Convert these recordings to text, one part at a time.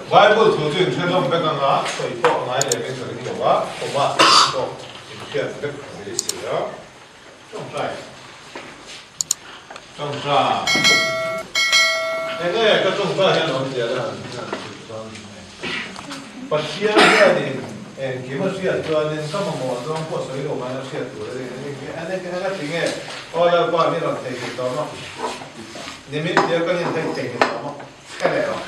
Bible thu chu inhre hlawm vek anga sawi pawh a ngai lem in ka ring lo a, Thomas pawh inhriat vek a beisei a. Tawngtai. Tawngtai. Enge ka tawngtai hian awmzia la han hriat chuan Pathian hianin engkim a hriat chuanin ka mamawh zawng pawh sawi lo main a hriat tur a ni. Eng a ti nge? Aw Lalpa mi rawn theihnghilh tawh maw? Nimin tia kan intheih theihnghilh tawh maw? Hre leh rawh.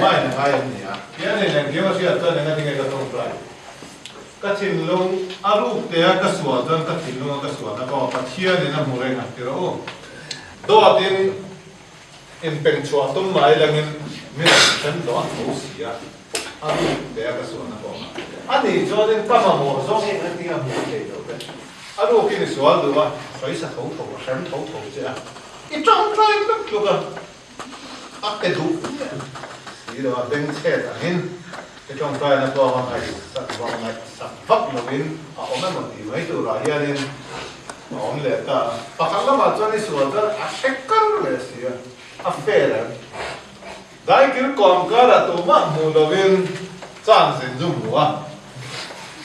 Main a ngai an ni a. Hianin engkim a hriat chuan eng a ti nge ka tawngtai? Ka thinlung a ruk te a ka sual chuan ka thinlung a ka sualna pawh Pathianin a hmu reng a ti rawh u. Dawtin inpeng chhuah tum mai langin mi rawn then dawn tho si a, a ruk te a ka sualna pawh a nih chuanin ka mamawh zawng hi engtin a hmuh theih loh ve. A rukin i sual duh a, sawisa tho tho a hrem tho tho che a, i tangkai tluk tluk a. A pe duh miah si lo a, bengchhet angin i tawngtaina pawh a ngaihsak vang ngaihsak vak loin a awm emaw tih mai turah hianin a awm leh ta a. Pakhat lamah chuan i sual chuan a hre kar leh si a, a fair em? Daikil kawm karah tumah hmuh loin chance in zu hmu a,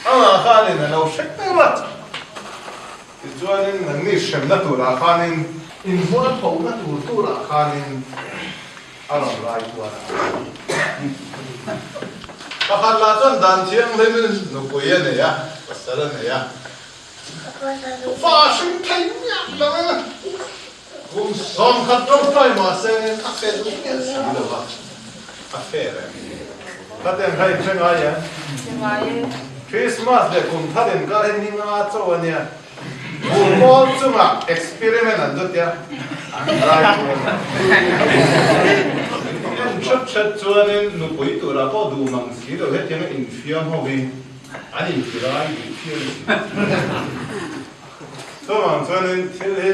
amah khanin a lo hre kar a. Tichuanin nangni hremna turah khanin inhmual phona tur turah khanin a rawn rai kual a. Pakhat lah chuan dan thianghlimin nupui a nei a, pasal a nei a, fa a hring thei miah lo a, kum 10 tawngtai mah sengin a fe duh miah si lo va, a fe reng. Khaten kha inhre ngai em? Christmas leh kum thar inkar hi ni nga chaw a nia. Buh pawl chungah experiment an dawt a, an rai kual a. En hrep hrep chuanin nupui turah pawh duh mang si lo hetianga infiam ho hi an intirai duh phian a si. Chuvang chuanin thil hi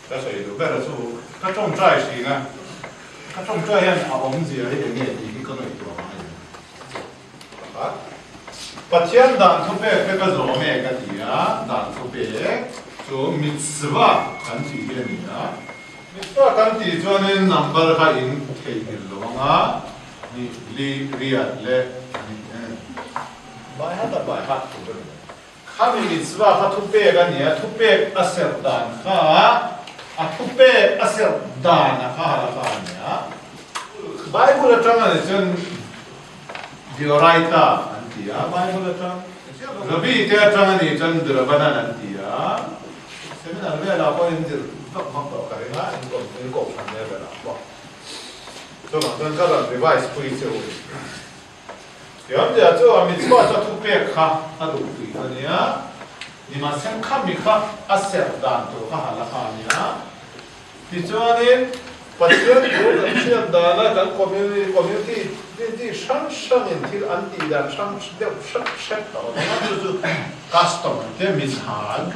Ka sawi duh ber a chu ka tawngtai hrin a, ka tawngtai hian a awmzia hi eng nge tih hi ka ngaihtuah ngai lo. Pakhat, Pathian dan thupek te ka zawm e ka ti a, dan thupek chu mitzvah kan tih hi a ni a, mitzvah kan tih chuanin number kha in theihnghilh lo ang a, ni, li, riat leh ni, bai hat a bai hat tur a ni lo. Khami mitzvah kha thupek a ni a, thupek a serh dan kha a thupek a serh dan a kha halakha a ni a. Bible atang a ni chuan Deoraita an ti a, Bible atang Rabbi te atang a ni chuan Drabanan an ti a. Seminar velah pawh in zir vak vak tawh ka ring a, in kawm in kohhran level ah pawh. Chuvang chuan ka rawn revise pui che u. Tiamzia chu a mitzvah chu a thupek kha a duh tui a nia, nimahseng kha mi kha a serh dan tur kha halakha a nia. Tichuanin Pathian thu kan hriat dana kan community community hrang hrangin thil an tih dan hrang deuh hrep hrep a awm a, chu chu custom an tia minhag.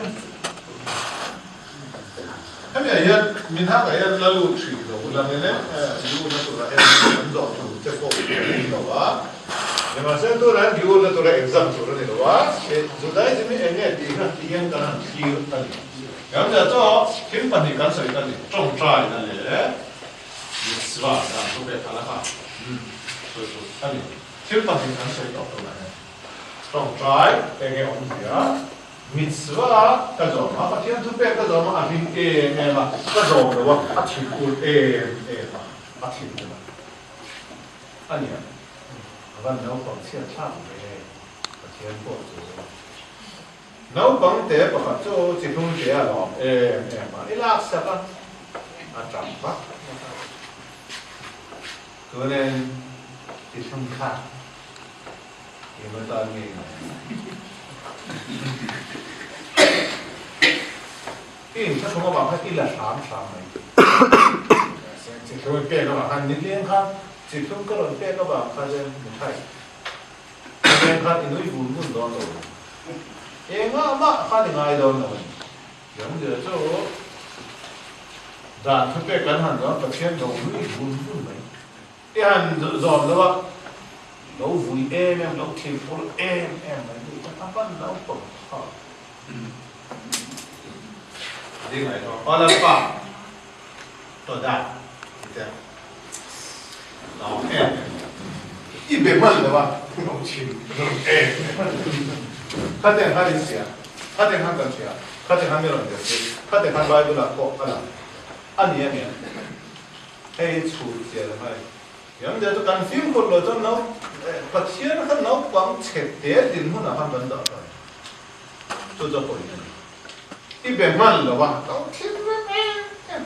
Hemi ah hian min hak ah hian la lut hrih lo ula ngin e, giurna turah hian an zawh tur te pawh a ni lo a, nimahse tunah hian giurna tura exam tur a ni lo a, Judaism hi eng nge tih kha ti hian kan han thlir a ni. Ramzia chu thil pahnih kan sawi ka ni, tawngtaina leh mitzvah dan thu pek kha la kha sawi tur a ni. Thil pahnih kan sawi tawh tunah hian tawngtai eng nge awmzia? Mitzvah ka zawm a, Pathian thupek ka zawm a, a hlim em em a, ka zawm lo a, a thinur em em a, a thinur a. A nia, a van naupang chhiat thlak ve, Pathian pawh chu. Naupang te pakhat chu chi hnung te a lawm em em a, i lak sak a, a tap vak vak a. Tunin chi hnung kha. Eng atan nge ngai ang? I inthlahrung avang khan i la hram hram mai. Chithlum i pek avang khan nileng khan chithlum ka rawn pek avang khan chuan mithai nileng khan i nui vun vun dawn lo a ni. Engah mah khan i ngai dawn lo a ni. Tiangzia chu dan thupek kan han dawn Pathian lo nui vun vun mai. I han zawm lo a, lo vui em em, lo thilphur em em mai hi ka ta hman lo tawp kha. Ding ai tawh, Aw Lalpa, Toda, ti teh. Hlau em em. I be hman lo a, lo chim reng em em. Khaten khan in hria, khaten khan kan hria, khaten khan mi rawn tel thei, khaten khan Bible ah pawh a lang a ni a nia. Hei hi chhut chian a ngai. Thiam zia chu kan fimkhur lo chuan nau Pathian kha naupang chhe te dinhmunah khan kan dah ta. Chu chu a pawhin a ni. I be hman lo a, lo thim reng em em.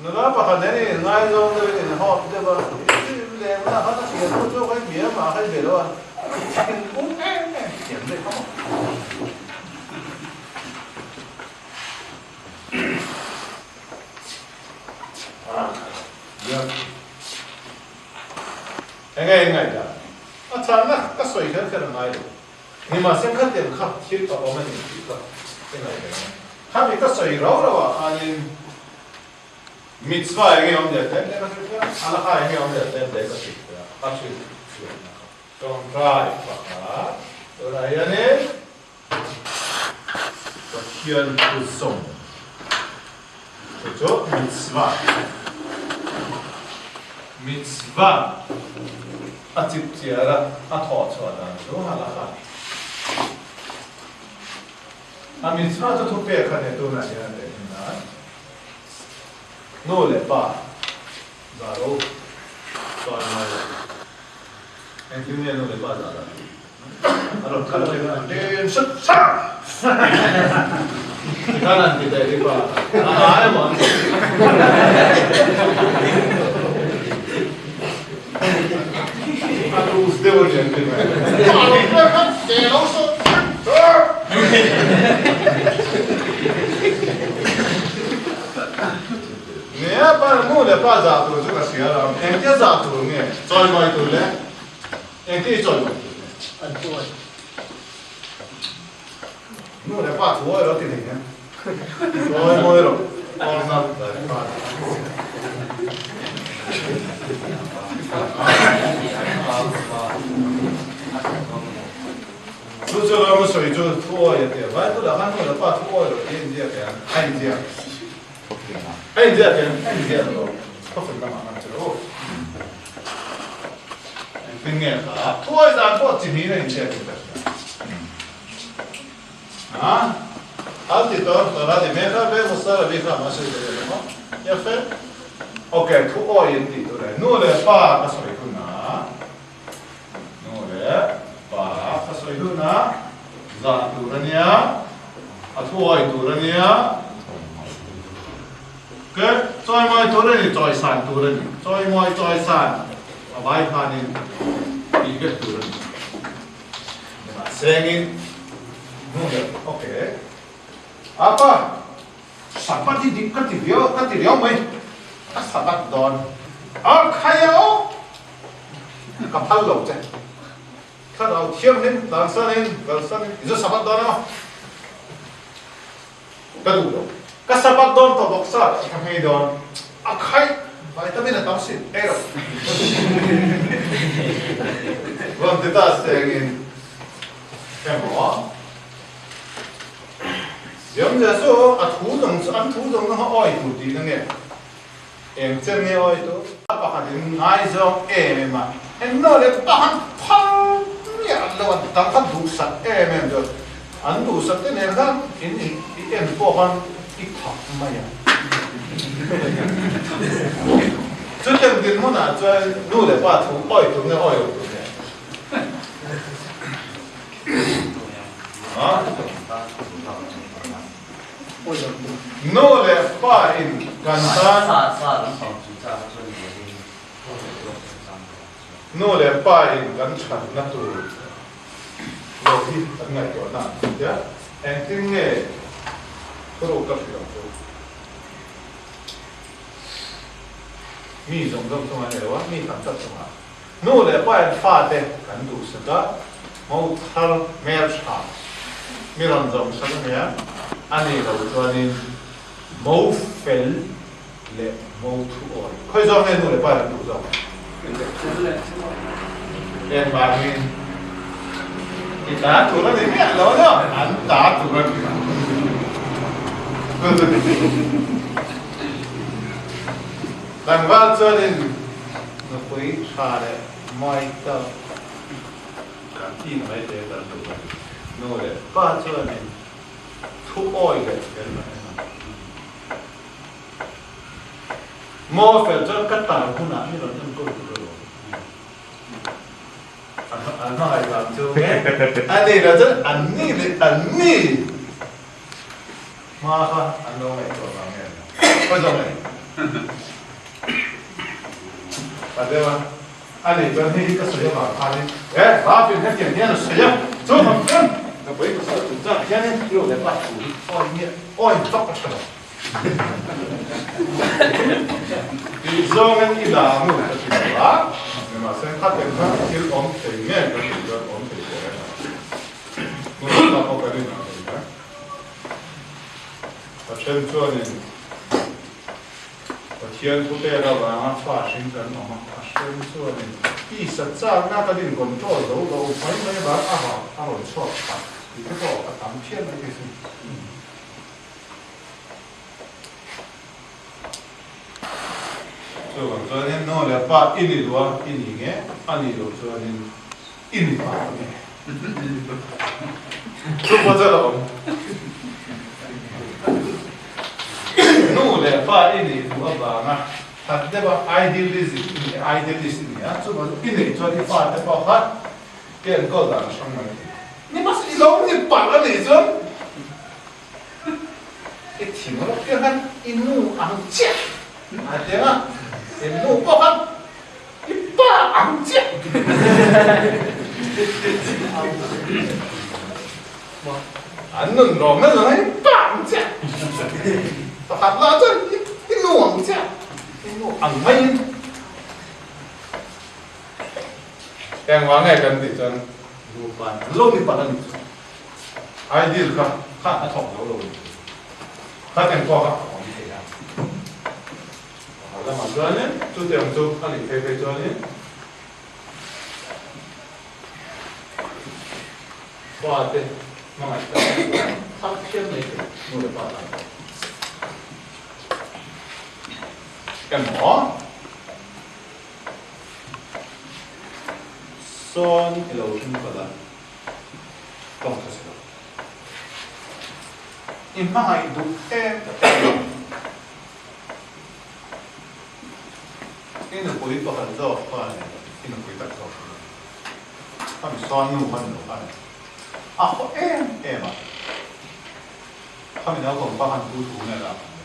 Nula pakhat nen in ngaizawng deuh in inhawp deuh a, i leng na khan a hriat pawh chu kha i bia mah kha i be lo a, i thin ur em em thiam daih kha maw. Enge in ngaihdan? A chhanna ka sawi kher kher a ngai lo. Nimahse khatiang kha thil a awm a ni tih ka i ngaihdan a. Khami ka sawi rau rau ah khanin mitzvah enge awm leh tlem tlem a hrilh a, halakha enge awm leh tlem tlem ka hrilh a, a hrilh fiahna kha. Tawngtai pakhat tunah hianin Pathian thu zawm chu chu mitzvah mitzvah a chip chiar a, a thawh chhuah dan chu halakha. A mitzvah chu thupek kha nei tunah hian a teh hmin a, nu leh pa zah lo chuan ngai lo. Engtin nge nu leh pa zah dan? A rawn kal leh a, Tin sut sut! Tikhan an ti daih hi pa, a a emaw an ti. A loose deuh a ni an ti mai. Pa lo ber khan ke lo sut sut! Nia, pa nu leh pa zah tur chu ka hria lo. Engtia zah tur nge? Chawimawi tur le? Engtia i chawimawi tur nge? An tuai. Nu leh pa thuawi lo ti thei hian chawimawi rawh. Orna leh pa. Chu chu ram a sawi chu thuawi a ti a, Bible ah khan nu leh pa thuawi lo tih a inziak hian a inziak. A inziak hian a inziak lo, khawfel lamah khan chu lo. Engtin nge kha thuawi zan pawh chi hnih a inziak in ka hria. A, al ti tawr tawr a ti mek a, ve hmasa la bik a mahse ka hria lo maw? Yafe? Ok, thuawi in tih tur e, nu leh pa ka sawi hunah. Nu leh pa ka sawi hunah zah tur a nia, a thuawi tur a nia, ke chawimawi tur a ni, chawisan tur a ni, chawimawi chawisan a vai khanin tih vek tur a ni. Mahsengin nu leh ok apa sabat hi dik ka ti viau ka ti riau mai, ka sabat dawn a khai a. Ka phal lo che. Thlarau thianghlim tlansanin, kalsanin i zu sabat dawn emaw? Ka duh lo. Ka sabat dawn tawh bawk sa ka hmei dawn. A khaih vitamin a tam si ei rawh. Rawn ti ta sengin emaw? Siamzia chu a thu zawng chu an thu zawng zawng kha awi tur tihna nge? Eng chen nge awi tu? A pakhat in ngaizawng em em a, eng naw leh pakhat phal miah lo an dang kha duhsak em em chu an duhsak te nen khan in in i en pawh khan i thak mai a. Chutiang dinhmunah chuan nu leh pa thu awi tur nge awi lo tur nge? Nu leh pa in kan tan Nu leh pa in kan thatna tur lo hi kan ngaihtuahna an ti tia, engtin nge thuruk ka hrilh ang chu? Mi zawng zawng chungah a ni lo a, mi tam tak chungah. Nu leh pa in fate kan duhsak a, mo thar hmel tha mi rawn zawm sak a nia, a nih loh chuanin mo fel leh mo thu awi. Khawi zawk nge nu leh pa in an duh zawk? Engvangin i ta tur a ni miah lo a, an ta tur a ni lo. Tlangval chuanin. Nupui tha leh mawi tak kan tih mai te kan duh a. Nu leh pa chuanin thu awi leh fel mai a ni. Maw fel chuan ka tar hunah mi rawn enkawl tur alawm. An hmangaih vang chu nge a ni lo chuan an ni leh an ni hma kha an lo ngaihtuah vang nge khawi zawk nge a deuh a a nih chuan hei hi ka sawi avang khanin e Rafin hetiang hian a sawi a chu vang chuan ka pawi pasal chung chang hianin nu leh pa thu hi awi nge awi vak a tha lo. Tih zawngin i dah nu ka ti lo a, nimahse khatin kha thil awm thei nge kan tih chuan awm thei teh reng a, hmun lamah pawh ka rin ang thei hle. Ka then chuanin Pathian thu pek avanga fa hring kan awm a, a then chuanin tisa chakna kan in control zo lo mai mai avang a a rawn chhuak phah tih te pawh a tam phian mai thei sin. Chuvang chuanin nu leh pa i ni duh a, i ni nge, a nih loh chuanin i ni pa nge. Chu pawh chu a lo awm. Nu leh pa i nih duh avanga that deuha idealism i ni, idealist i ni a, chuvang chu i neih chuan i fate pawh kha i enkawl dan a hrang mai thei. Nimahse i lo ni palh a nih chuan I thing rawk piang khan i nu ang chiah a ti ang a, i nu pawh khan i pa ang chiah. An nun rawng na zawng i pa ang chiah. Pakhat lah chuan i nu ang chiah, i nu ang maiin. Engvang nge kan tih chuan nupa an lo ni palh a nih chu. Ideal kha khan a thawk zo lo a ni. Khat eng pawh kha a awm thei a. Pakhat lamah chuanin chutiang chu a nih phei phei chuanin fate hmangaih tak chuan thar phian mai thei nu leh pa tan pawh. Emaw sawn i lo hring palh a. Tawng tha si lo. I hmangaih duh em em lo. I nupui pakhat zawk kha a ni lo, i nupui tak zawk kha a ni lo. Ka misawn nu kha ni lo kha a ni. A haw em em a. Khami naupang pa khan tu thu nge lak ang le.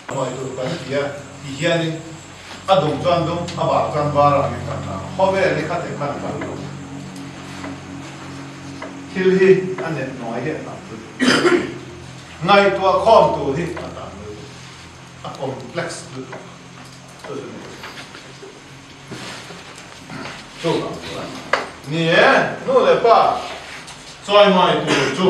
Hnuai tur kan ti a, ti hianin a dum chuan dum, a var chuan var angin kan la ang. Khawvel hi khate khan a kal lo. Thil hi a net hnuai hi a tam lutuk. Ngaihtuah khawm tur hi a tam lutuk. A complex lutuk. Chu chu ni. Chuvang chuan ni e, nu leh pa chawimawi tur chu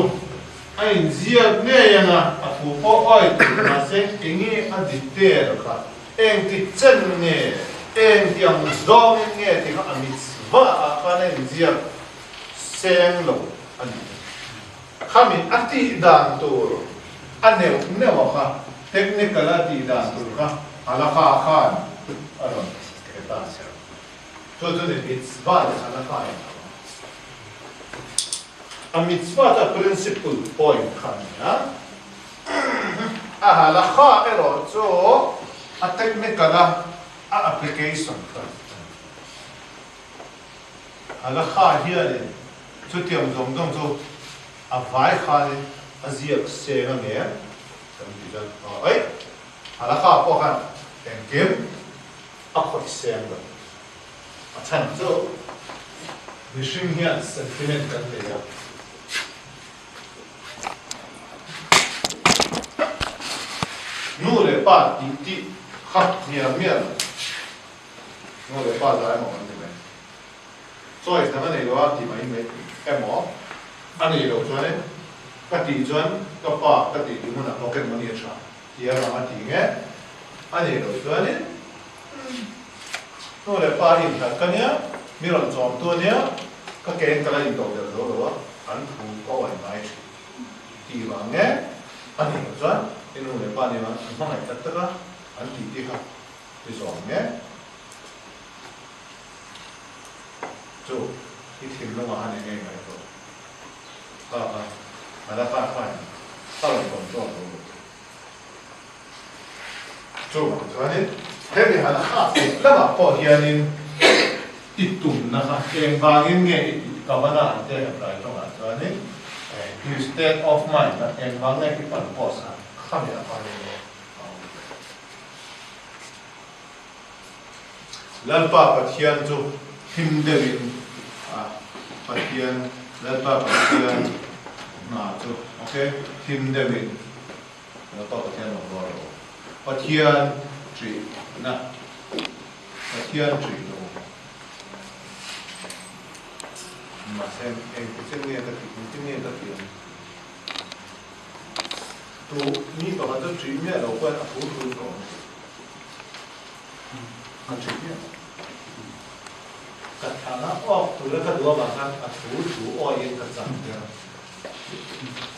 A inziak ngei ang a, a thu pawh awi tur mahse enge a detail kha, engti chen nge, engtiang zawngin nge tih kha a mitzvah ah khan a inziak seng lo a ni. Khami a tih dan tur a neuh neuh a kha, technical a tih dan tur kha halakha khan a rawn pe ta. Chu chu ni mitzvah leh halakha in a awm. A mitzvah chu a principle point kha a ni a, a halakha erawh chu a technical a, a application kha a ni. Halakha hianin chutiang zawng zawng chu a vai khanin a ziak seng a nge kan ti chuan aw aih halakha pawh khan engkim a khawih seng lo. A chhan chu mihring hian sentiment kan nei a. Nu leh pa tih tih kha hnial miah lo. Nu leh pa zai emaw kan ti mai. Choice dang a nei lo a ti mai mai emaw a nih loh chuanin ka tih chuan ka pa ka tih tih hmunah pocket money a tha tia rang a ti nge a nih loh chuanin Nu leh pa hi inhlat ka nia, mi rawn chawm tu ania, ka keng ka la intawh der zo lo a, an thu ka uai ngai thin tih vang nge a nih loh chuan i nu leh pa nih vang an hmangaih tak tak a, an tih tih kha i zawm nge. Chu i thinlungah a ni ngei mai tawh. Kha kha a la kha khan a rawn control lo lutuk. Chuvang chuanin hemi han a khak theih lamah pawh hianin i tumna kha eng vangin nge i tih kavana an te Hebrai tawngah chuanin i state of mind kha eng vang nge i purpose kha khami a khanin a awm ve. Lalpa Pathian chu hlim deuhin a Pathian Lalpa Pathian hna chu ok hlim deuhin Lalpa Pathian rawn rual rawh u. Pathian ṭihna Pathian ṭih lo mahse engti chen nge ka tih engtin nge ka tih ang tu mi pakhat chu ṭih miah lo pawhin a thu thu in ka awm ṭhin. A ṭih miah lo. Ka thana awk tura ka duh avang khan a thu thu awiin ka chang tir a.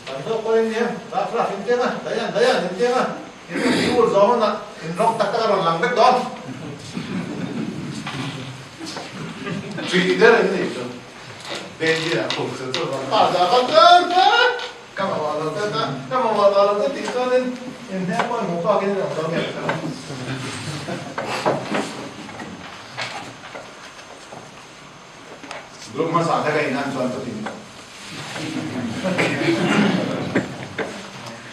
Kan zawk pawhin nia, raf raf in tiang a, dayan dayan in tiang a, in rawn ti ur zawng hunah in rawng tak tak a rawn lang vek dawn. Ṭih der in nih chu. Benji ah khum chu chu rawn pa zah kha chuan ka mamawh lo te ta, ka mamawh tawh lo te tih chuanin in hmel pawh in hmuh phak in in awm dawn nge ka hre lo. Group hmasa te ka inan chuan ka tin tawh.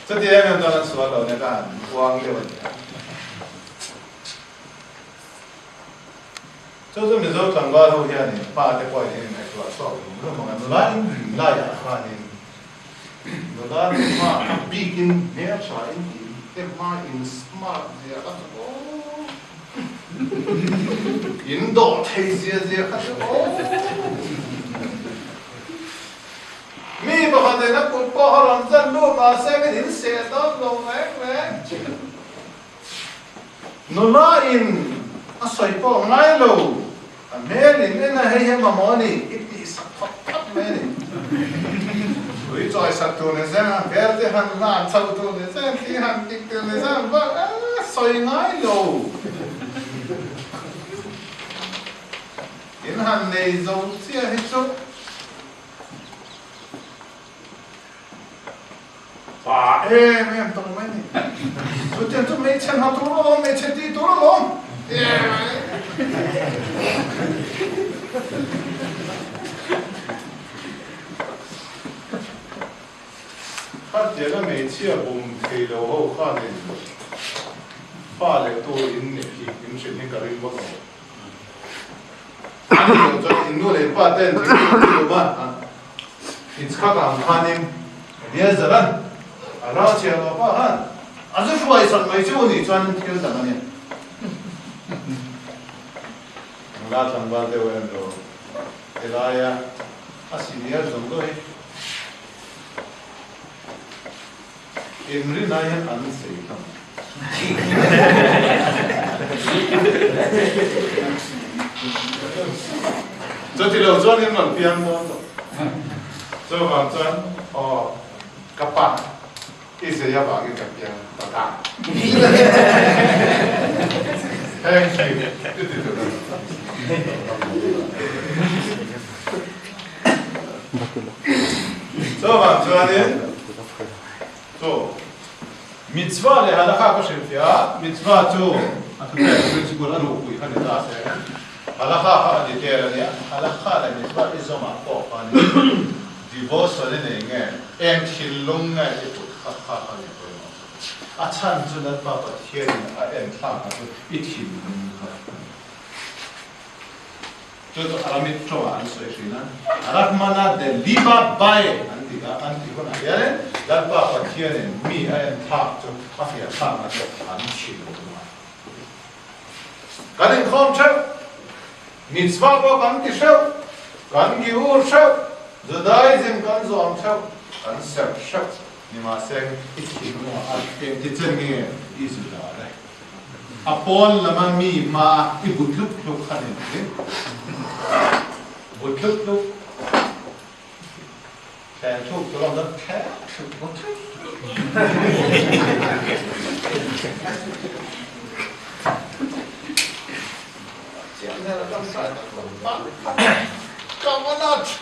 Chuti em em chuan an sual lo nia ka han uang deuh a nia. Chu chu Mizo tlangval ho hianin pa te pawhin in ngaihtuah chhuak rum rum ang a, nula in ring laiah khanin nula te hma a bikin hmeltha in tih te hma in smart zia kha chu aw. In dawh thei zia zia kha chu aw. Mi pakhat in a kut pawh a rawn chan lut mahse min in seh dawn lo reng reng. Nula in a sawi pawh ngai lo, a hmel in en a hei hi mamawh a ni i tih sak thawk thawk mai a ni. Tui chawi sak tur ni zen a, bel te han hlan chho tur ni zen, thi han kik tur ni zen bak a sawi ngai lo. In han nei zo chiah hi chu. Pa em em tawng mai ni. Chutiang chu hmeichhe hna tur alawm, hmeichhe tih tur alawm. Khatianga hmeichhia bum thei lo ho khanin fa leh tu in nih hi in hrilh hi ka ring vak lo. An nih loh chuan in nu leh pa ten thil an ti lo va. Inchhak ang khanin Eliezer-a'n a ral chhiah loh pah khan a zu hruai sak mai chu nih chuan thil dang a ni. Nula tlangval deuh em lo helaia a senior zawng zawng hi inrinai hian an sei hlawm. Chuti lo chuan in rawn piang dawn tawh. Chuvang chuan aw ka pa i zei avangin ka piang ta ta. Thank you. Chuti tur a ni. Chuvang chuanin Chu mitzvah leh halakha ka hrilhfiah a, mitzvah chu a thupek principle a luhpui kha ni ta se, halakha kha a detail a nia, halakha leh mitzvah i zawmah pawh khanin devotion i nei nge, eng thinlung nge i put kha kha kha ni pawimawh chu. A chhan chu Lalpa Pathianin a enthlak kha chu i thinlung kha a ni. Chu chu Aramaic tawngah an sawi thin a, Rahmana de Liba Bae an ti a, an tih hunah hianin Lalpa Pathianin mi a en thlak chu a fiah thlakna chu an chhil thung a. Kan inkhawm theuh, mitzvah pawh kan ti hreuh, kan giur hreuh, Judaism kan zawm theuh, kan serh hreuh, nimahse i thinlungah a engti chen nge i Juda le? A pawn lama mi hma i bu tluk tluk kha ni mai. Bu tluk tluk. Thleng thluk tur awm chuan thleng thluk bu tluk tluk. Chiang vel a tam sai tak tak.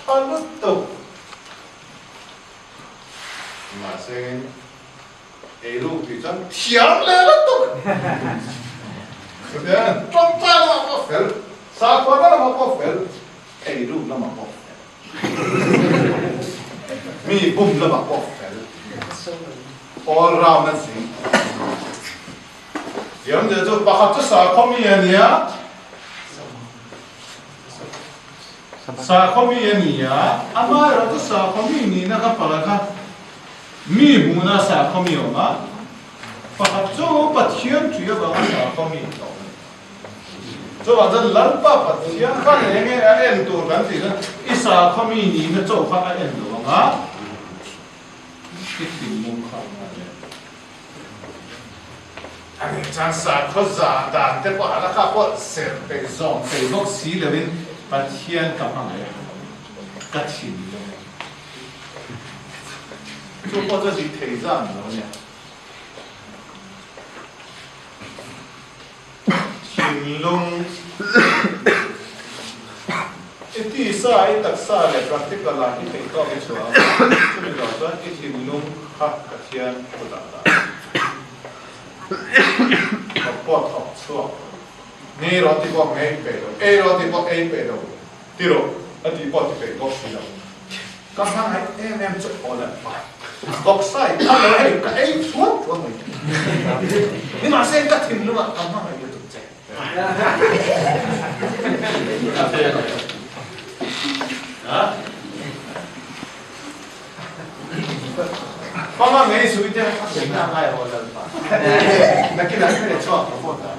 tha lutuk. Mahse eiruk tih chuan thiam leh lutuk. Chutiang tawngtai lamah pawh fel, sakhuana lamah pawh fel, eiruk lamah pawh fel. Mi bum lamah pawh fel. All round an si. Thiam zia chu pakhat chu sakhaw mi a nia. Sakhaw mi a ni a, amaherawh chu sakhaw mi nihna kha pakhat kha mi hmuhna sakhaw mi a awm a, pakhat chu Pathian tui avanga sakhaw mi a awm a ni. Chuvang chuan Lalpa Pathian khan eng nge a en tur kan tih chuan i sakhaw mi nihna chauh kha a en lo ang a, i thinlung kha a en leh. A nih chuan sakhaw za dan te pawh a la kha pawh serh peih zawm peih bawk si loin Pathian ka hmangaih a, ka thinlung a. Chu pawh chu zih thei zan lo a nia. Thinlung i tisa, i taksa leh practical ah i theih tawk i chhuah ang a, chumi lo chuan i thinlung kha Pathian kutah dah thawk pawh thawk chhuak ngei rawh ti pawh ngei peih lo, ei rawh ti pawh ei peih lo, ti rawh a tih pawh ti peih bawk si lo. Ka hmangaih em em chu aw le pa vawksa i phal lo hei ka ei thuak thuak mai nimahse ka thinlung ah ka hmangaih lutuk che Ka hmangaih sui te a thei na ngai aw lalpa nakin ah ka le chhuak ka phone ah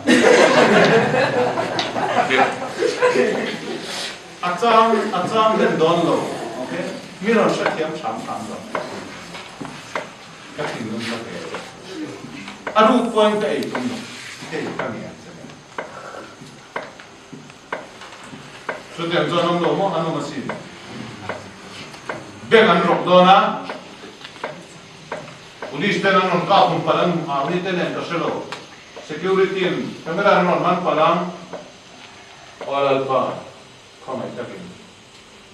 A chang a chang hlen dawn lo ok mi rawn hrethiam hram hram lo ka thinlung ka pe che a ruk pawhin ka ei tum lo hei ka ngen che mai chutiang chuan awm lo maw an awm asin bank an rawk dawn a police ten an rawn kah hmun palh an army te nen ka hre lo security in camera an rawn man palh ang. Aw Lalpa, khawngaih takin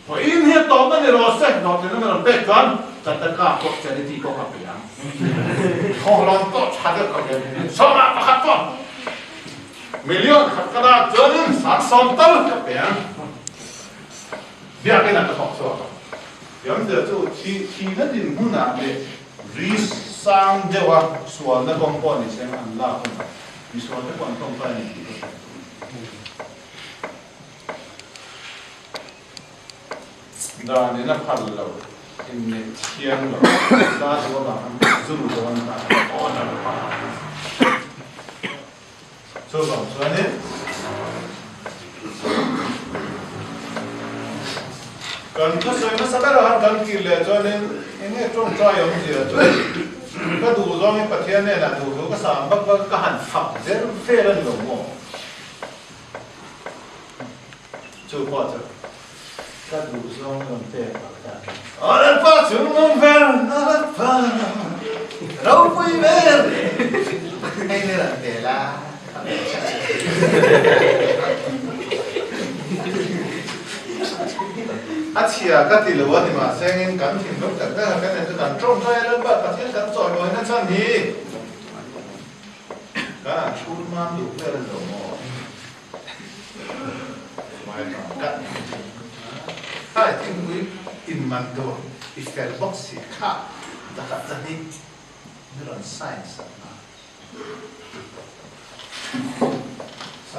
vawiin hi a tawp a ni rawh se, hlawhtlinna min rawn pek chuan ka ta ka pawh charity pawh ka pe ang. Thawhlawn pawh tha deuh ka pe ang. Sawmah pakhat pawh million khat ka dak chuanin 70,000 tal ka pe ang. Biakinn ah ka thawk chhuak ang. Thiamzia chu thi thihna dinhmunah leh ri sang deuha sualna kawng pawh ni seng an lak hunah misual te pawh an tawngtai a ni tih ka hria. Dan in a phal lo, inneih thiang lo, ta chu avang an zul dawn ta awn a pa. Chuvang chuanin kan thusawi hmasa berah khan kan kir leh chuanin eng nge tawngtai awmzia chu ka duh zawngin Pathian hnenah duh thu ka sam vak vak ka han fak zel vel a ni lo maw? Chu pawh chu ka duh zawng rawn pek ang ta. Aw Lalpa chung awm ber, Lalpa ropui ber, hei ni rawn pe la. A chhia ka ti lo a ni mahse engin kan thinlung tak tak a kan en chu kan tawngtai a Lalpa Pathian kan chawimawina chhan hi kan han chhun mam duh vel a ni lo maw? Khai thingpui in man tur i fel bawk si kha takah zahnih ni rawn sign sak a.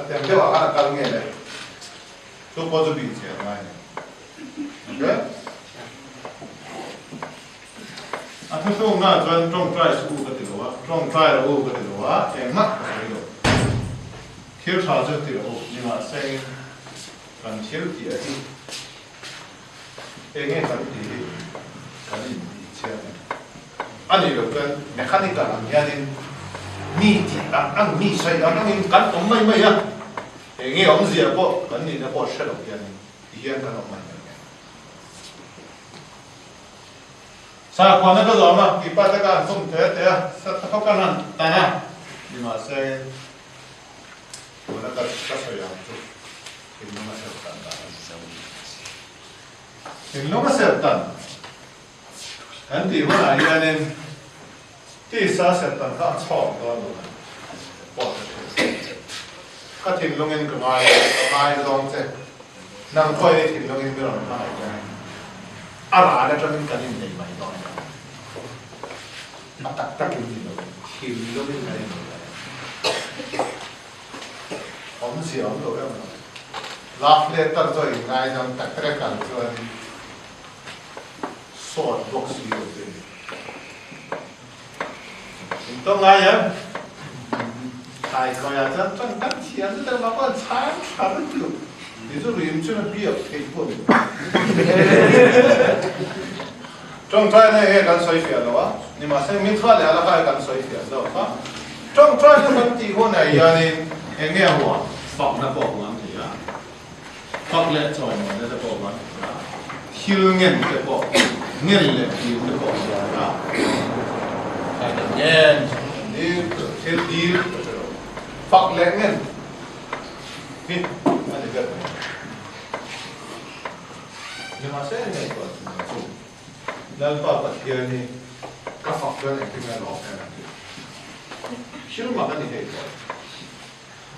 A tiang deuh ah khan a kal nge le? Chu pawh chu bih chian ngai a ni. Okay? A thuthlukna chuan tawngtai suh u ka ti lo a, tawngtai rawh u ka ti lo a, engmah ka sawi lo. Thil tha chu ti rawh u, nimahsengin kan thil tih a hi enge kan tih hi kan intih chhiat a ni. A nih loh chuan mechanical ang hianin mi tih ang ang, mi sawi ang angin kan awm mai mai a, enge awmzia pawh kan nihna pawh hre lo hianin ti hian kan awm mai mai a. Sakhuana ka zawm a, tih pa te ka han khum te te a, sakhaw ka han tan a, nimahse tuna ka ka sawi ang chu thinlung a serh dan dan a ni. Thinlung a serhtan kan tih hunah hianin tisa serhtan kha a chhawk dawn lo a ni pawh ka hria. Ka thinlungin ka ngai a, ka ngaizawng che. Nang pawhin i thinlungin mi rawn hmangaih che a ni. A ral atangin kan innei mai dawn lo. A tak takin ni lo, thinlungin kan innei mai a ni. Awmzia awm lo em lo. Love letter chu a inngaidam tak tak a kal chuanin sawt bawk si lo te ni. In tawng ngai em? Thaikawiah chuan tawng kan thiam zet ang mah pawh an chhang tha lutuk. Ni chu rim chu na biak theih pawh ni lo. Tawngtaina enge kan sawi fiah lo a, nimahse mitha leh ala khai kan sawi fiah zawk a. Tawngtaina kan tih hunah hianin enge a huam? Fakna pawh huam thei a, fak leh chawimawina te pawh huam thei a, thil ngen te pawh, ngen leh dil te pawh huam thei a. Ngen, dil, thil dil ka hre lo. Fak leh ngen hi a ni ber mai. Nimahse ngaihtuah chu mai chu Lalpa Pathian hi ka fak chuan engtin nge lawm em tih thil mak a ni thei tawh.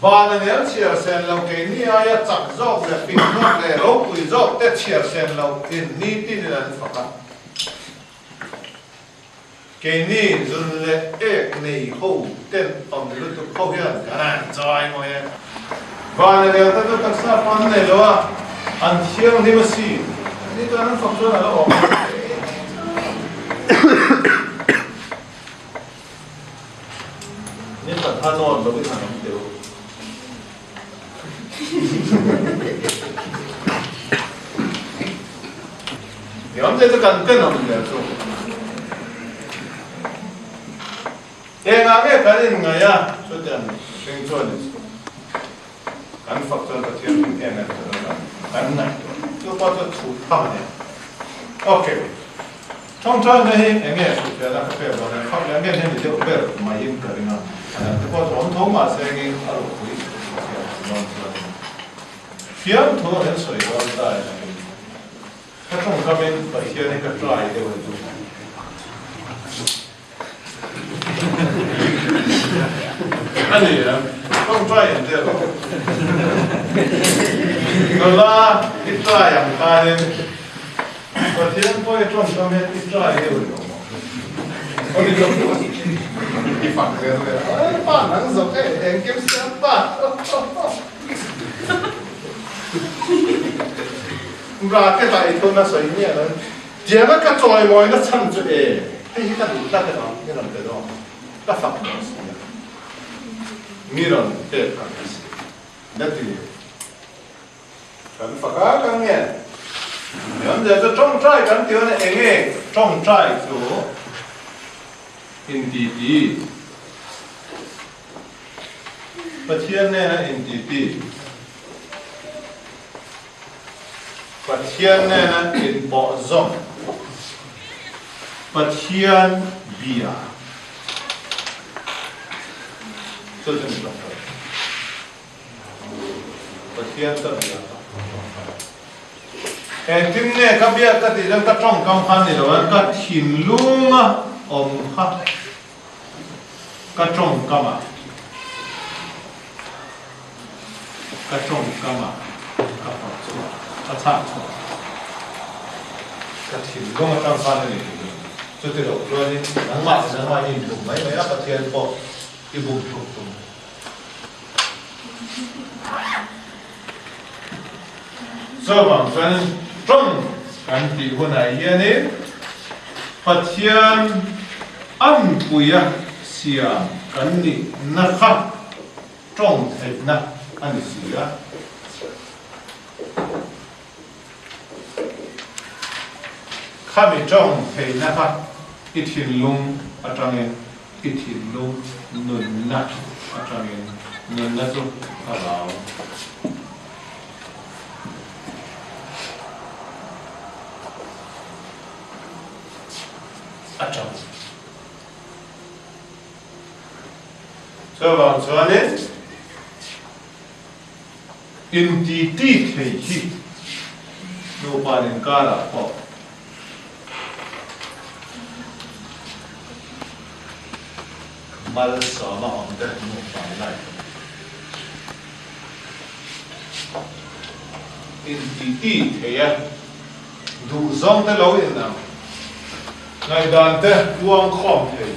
Van a nel chhiar sen lo keini aia chak zawk leh fing zawk leh ropui zawk te chhiar sen lo in nitin in an fak a. Keini zun leh ek nei ho ten awm lutuk ho hian kan an chai mawi e. Van a rel te chu taksa pawh an nei lo a, an thianghlim a si. Ni chuan an fak chuan a la awm lo. Ni khat kha nawt lovin an awm teu. Ni awm te chu kan tenawm hle chu. Engah nge kan inngaih a? Chutiang mihring chuan in kan fak chuan Pathian hming em em chu kan kan ngaihtuah. Chu pawh chu chhut tham a nia. Ok. Ṭawngṭaina hi eng nge hrilhfiahna ka pek dawn e? Fak leh ngen hi ni deuh ber maiin ka ring a, a dang te pawh chu awm tho mah se engin a ropui hrilhfiah chu dawn chuan in fiamthu a min sawi dawn ta e angin ka ṭawngkamin Pathian hi ka try deuh a chu. A ni em? Ṭawngṭai ang che rawh. Nula i try ang khanin Pathian pawh i ṭawngkam hian i try deuh lo maw? Aw ni lo i fak zel vel a, Oi pa nang zawk e, engkim siam pa. Bracket ah i thun a sawi miah lo. Tianga ka chawimawina chhan chu e, hei hi ka duh tlat emaw mi rawn pe dawn, ka fak dawn si a, mi rawn pek ka ni si. Nati, kan fak a ka nge? Mi awm zel chu tawngtai kan tih a, enge tawngtai chu intiti, Pathian nena intiti. Pathian nena inpawh zawm, Pathian bia chu chu ni tawk lo. Pathian ka bia ka tawngkam. Engtin nge ka biak ka tih chuan ka tawngkam kha ni lo a, ka thinlunga awm kha ka tawngkam ah. Ka tawngkam ah ka phawrh chhuak, ka chhak chhuak. Ka thinlung atang khan a ni tih chu. Chuti loh chuanin nangmah leh nangmah i inbum mai mai a, Pathian pawh i bum thuk thung. Chuvang chuanin tawng kan tih hunah hianin Pathian anpuia siam kan nihna kha tawng theihna a ni si a. Khami tawng theihna kha i thinlung atangin, i thinlung nunna atangin, nunna chu thlarau. Atang. Chuvang chuanin intiti thei hi Nupa inkarah pawh malsawma awm te nupa life a ni. Intiti thei a, duhzawng te lo inang, ngaihdan te puangkhawm thei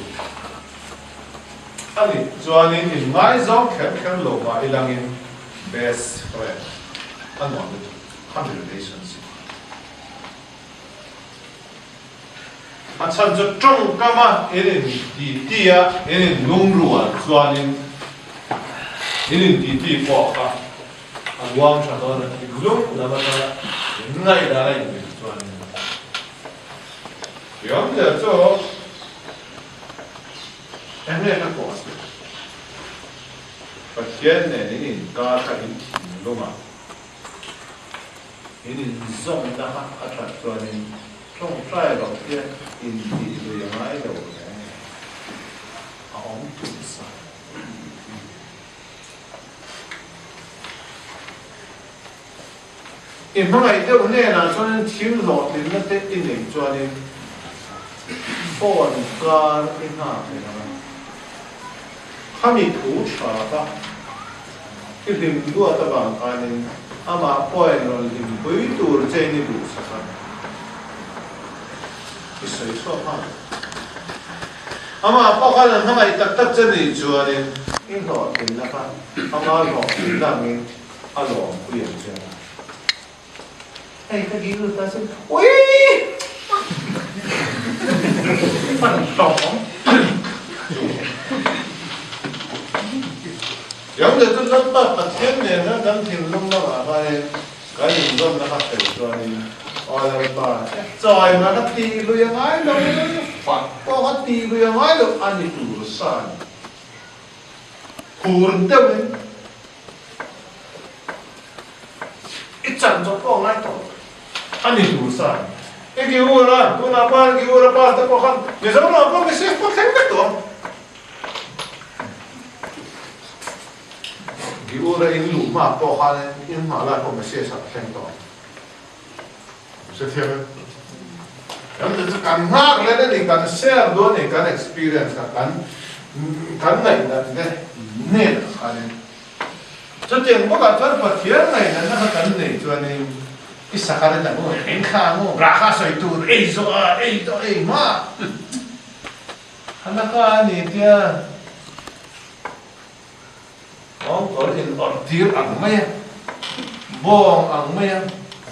a nih chuanin inngaizawng kher kher lo mah ilangin best friend a nuam lutuk khami relationship a chhan chu tawngkama in intiti a in inlungrual chuanin in intiti pawh kha a luang tha dawn a thinlung lam atanga in ngaihdan a inmil chuanin Thiamzia chu enge ka kawh a Pathian nen in inkar kha in thinlung a, in inzawmna kha a that chuanin tawngtai loh hian intih lui a ngai lo hle a awm tum sa. I hmangaih deuh hnenah chuanin thil hlawhtlinna te i neih chuanin phone kar i nghak leh ang a. Khami thu tha kha i hlim duat avang khanin amah pawhin rawn hlimpui tur che in i duhsak a, i sawi chhuak nghal. Amah pawh khan an hmangaih tak tak che nih chuanin i hlawhtlinna kha ama hlawhtlinna angin a lawmpui ang che a. Hei ka dil lut ta sin. Uii! Pan tawng. Yang leh chu Lalpa Pathian nena kan thinlung lamah khanin kan inzawmna kha fel chuanin Aw Lalpa, chawima ka tih lui a ngai lo, fak pawh ka tih lui a ngai lo a ni tur sa a ni. Phur deuhin I chan zawk pawh a ngai tawh a ni tur sa a ni. I ki ur a, tunah pawh i ki ur a pa te pawh khan Mizoramah pawh message pawh thleng vek tawh ang. Ki ur a in luh hma pawh khan in hma lai pawh message a thleng tawh ang. Hrethiam em? Kan ti chu kan nghak let a ni, kan share duh a ni, kan experience kha kan kan ngaihnat te hnenah khanin chutiang bawkah chuan Pathian ngaihnatna kha kan nei chuanin i sakar in ang u, eng kha ang u, rah kha sawi tur ei zawh a, ei tawh ei hma halaka a ni tia Kawngkawr in awrh tir ang mai a, bawng ang mai a,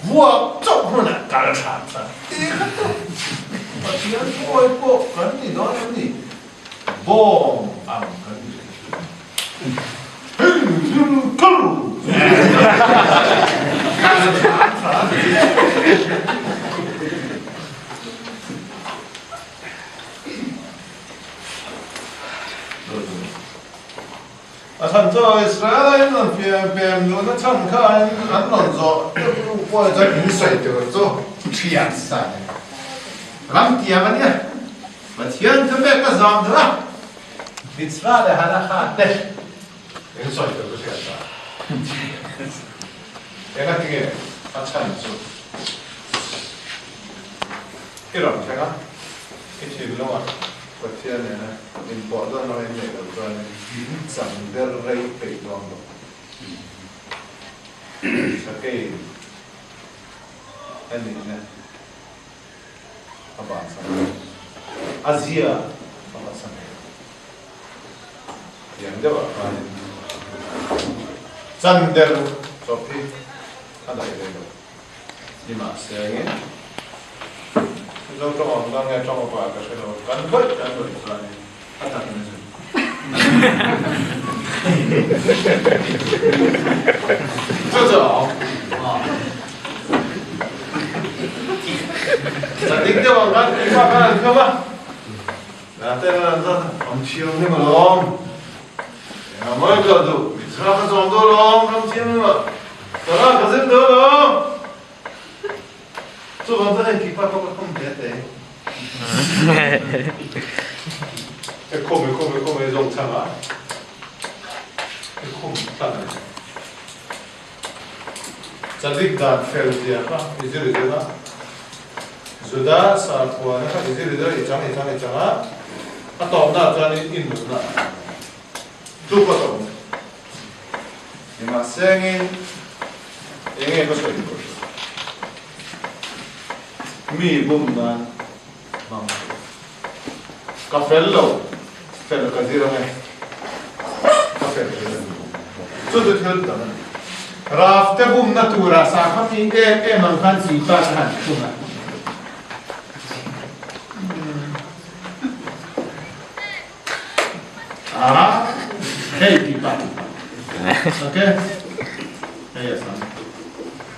vuak chauh hmunah kal hram hram ti kha chu Pathian pawi pawh kan ni dawn em ni? Bawng ang kan ni reng hei thil kal kal hram hram ti. A chhan chu Israel a in rawn pem luhna chhan kha an rawn zawh deuh hnu pawh chuan in sawi tur chu thian sa a ni. Ram tiang a nia, Pathian thu pek ka zawm duh a, mitzvah leh halakha te in sawi tur chu hriat sa a ni. Engatinge a chhan chu i rawn thleng a, i thinlungah Pathian nena inpawh dawn lo in neih loh chuan in chang ber rei peih dawn lo. Sakei a nihna a bansan lo. A zia a bansan thei lo. Tiang deuhah khanin chan der chawp hi a daih rei lo. Nimahsengin, Mizo tawng awm dawn nge tawng upa ka hre lo, kan vawih kan vawih chuanin a tak in a zir. Chu chu a awm. Chadik deuh ang khan tih bak khan an kham a, Nate an an zat a, awm thianghlim alawm. Engah mawi ka duh, mitzvah ka zawm duh alawm, ram thianghlim ah. Torah ka zir duh alawm. Chuvang chuan hei kipa pawh ka khum hle teh. E khum e khum e khum e zawng chhang a. E khum hlan a ni. Sadik dan fel zia kha i zir i zir a, Juda sarkhuana kha i zir i zir a, i chang i chang i chang a, a tawpnaah chuanin i nunna a chang a, chu pawh tawp a ni. Nimahsengin eng nge ka sawi tur? Mi bum nan hmang tur. Ka fel lo, fel ka zir ang e. Ka fel zir a ni. Chu chu thil dang a ni. Rafte bumna tura sakhaw mi em em ang khan chi pa ka han thung a. A, hei ki pa ki pa. Ok? Hei a sam.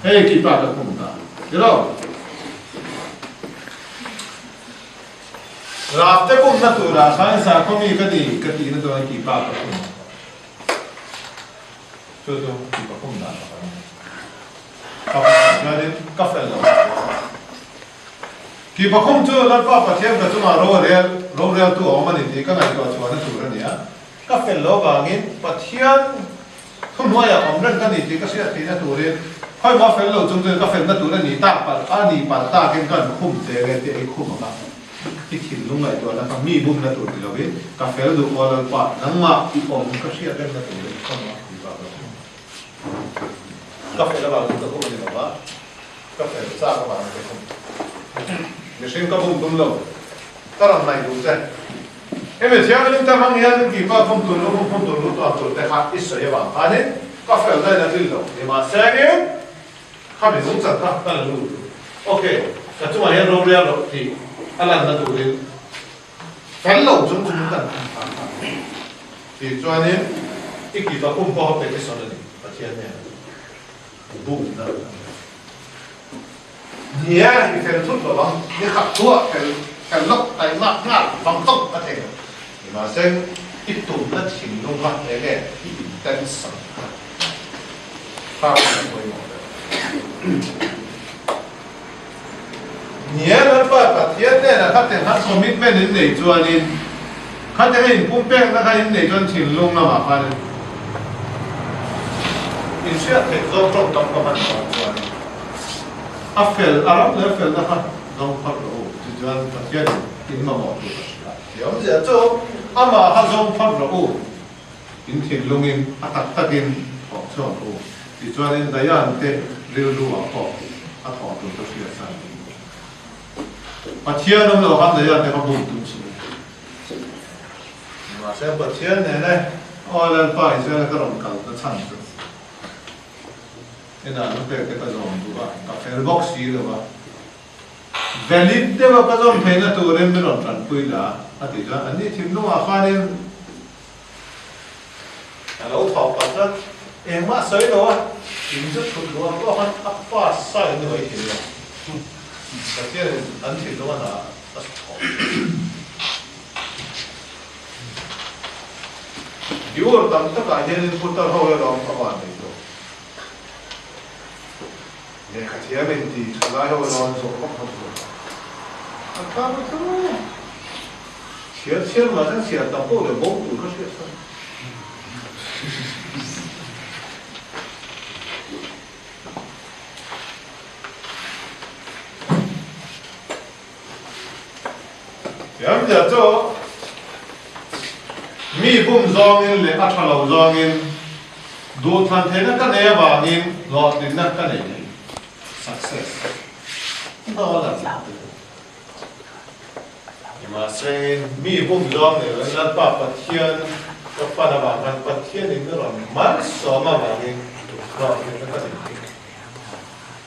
Hei ki pa ka khum ta. Tiro? Rafte bumna turah khan sakhaw mi ka ni ka tihna chuan ki pa ka khum. Chu chu ki pa khum dan pakhat a ni. Pakhatah chuanin ka fel lo a ti a. Ki pakhum chu Lalpa Pathian ka chungah ro a rel, roreltu a awm a ni tih ka ngaihtuah chhuahna tur a ni a. Ka fel lo vangin Pathian thuhnuaiah awm reng ka ni tih ka hriat theihna turin khawimaw fel lo chung chuan ka felna tur a ni tak palh a ni palh takin ka an khum che nge tih a i khum ang a. I thinlung ngaihtuahna kha mi bumna tur ni lovin ka fel duh aw Lalpa nangmah i awm ka hriat rengna turin khawimaw tih vak lo. Ka fel avangin ka khum a ni lo va. Ka fel chak avang te khum. Mihring ka bum tum lo. Ka rawn hnaih duh che. Hemi thianghlim te hmang hian tih pa khum tur lu khum tur lu tuam tur te kha i sawi avang khanin ka fel daih na tlin lo. Nimahsengin khami nung chan kha ka la lut. Ok, ka chungah hian rorel rawh tih a lanna turin fel lo chung chungin kan khum hram hram. Tih chuanin i kipa khum pawha petition a ni Pathian hnenah. Bumna a ni. Ni e, i fel thut lo ang, ni khat thuah fel fel lawk taih lak nghal vang tawp a thei. Nimahse, i tumna thinlung kha eng nge i intention kha kha a pawimawh ber. Ni e, Lalpa Pathian hnenah khatin khan commitment in nei chuanin, khatin a inpumpekna kha in nei chuan thinlung lamah khanin inhriat theih zawng tawngkam ka hman vang chuanin a fel, a ram leh a felna kha zawng phar rawh u ti chuan Pathianin in mamawh tur a hria. Ti awmzia chu amah kha zawng phar rawh u, in thinlungin a tak takin thawh chhuak rawh u. Tichuanin Dayan te rilru ah pawh a thawh tur ka hriat san a ni. Pathian awm lo khan Dayan te kha bum tum suh u. Nimahse Pathian nen e, Aw Lalpa Israel a ka rawn kal na chhan chu inah an pek te ka zawm duh a, ka fel bawk si lo a, valid deuh a ka zawm theihna turin min rawn tanpui la a tih chuan anni thinlungah khanin A lo thawk palh tlat. Engmah sawi lo a, in chu thut luah pawh khan a pass sa in ni mai thei lo. Pathianin an thinlung a hna a thawk thin. Viewer tam takah hianin putar ho erawh a van nei tawh. Lehkha thiam in ti tha lai ho erawh an zawh khawp khawp tawh. A tlang a tlang a. Chhiar chhiar mah chuan chhiar tam pawh leh bo tur kha hriat chuan. Thiam zia chu mi bum zawngin leh a tha lo zawngin duhthlan theihna ka nei avangin hlawhtlinna ka nei thei. Success. Nimahse, mi bum zawng nei loin Lalpa Pathian ka pan avang khan Pathianin min rawn malsawm avangin hlawhtlinna ka nei thei.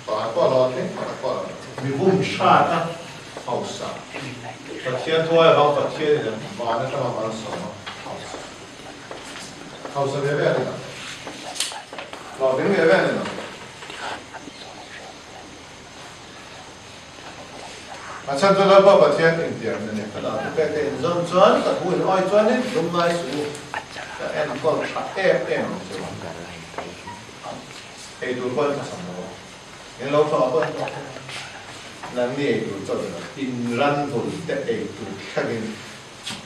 Pakhat pawh a hlawhtling, pakhat pawh a hlawhtling. Mi bum hrat a hausa. Pathian thuai avang Pathianin a van atanga malsawm a hausa. Hausa ve ve a ni lo. Hlawhtling ve ve a ni lo. A chhan chu Lalpa Pathian intiamna nen ka dah tu pek te inzawn chuan ka thu in awi chuanin lung ngai suh u, ka enkawl tha em em ang che u. Ei tur pawhin ka sam lo a, in lo thawh pawhin ka thawh a, nangni ei tur chauh ni lo, in ran bul te ei tur thlengin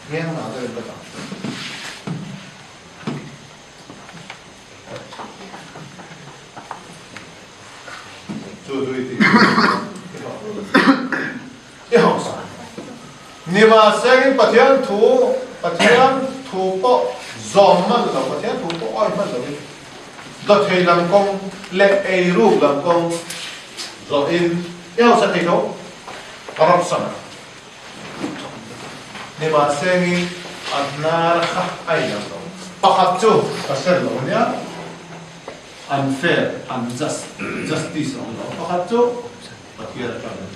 hmel ngah deuhin ka tang thin. Chu chu i tih i hausa. Nimahsengin Pathian thu, Pathian thu pawh zawm hman lo, Pathian thu pawh awi hman loin dawthei lam kawng leh eiruk lam kawng zawhin i hausa thei tho, corruption. Nimahsengin a hnar kha a inang lo. Pakhat chu ka hre lo nia. Unfair, unjust, justice a awm lo. Pakhat chu Pathian atang a ni.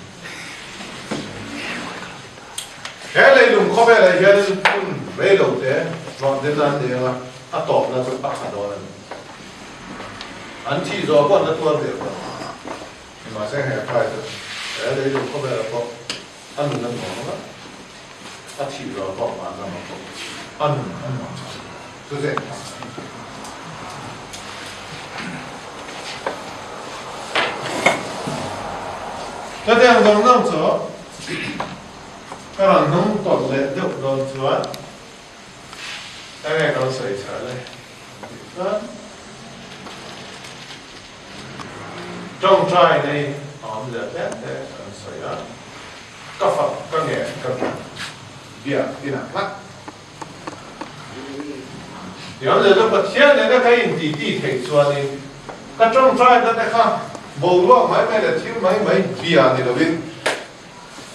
He leilung khawvelah hianin hun rei lo te hlawhtlin an nei anga a tawpna chu a tha dawn a ni. An thih zawh pawh an la tuar ve lo. Nimahse he phai chu he leilung khawvelah pawh a nun a nuam anga a thih zawh pawh vanram ah pawh a nun a nuam ang. Chu chu engthah a ni. Chutiang zawng zawng chu ka rawn hnung tawlh leh deuh dawn chuan enge kan sawi chhuah le an tih chuan tawngtai nei a awm leh hle te kan sawi a, ka fak ka ngen ka biak inah hlak. Tiang leh chu Pathian nena ka inti ti theih chuanin ka tawngtaina te kha boruak mai mai leh thil mai mai bia ni lovin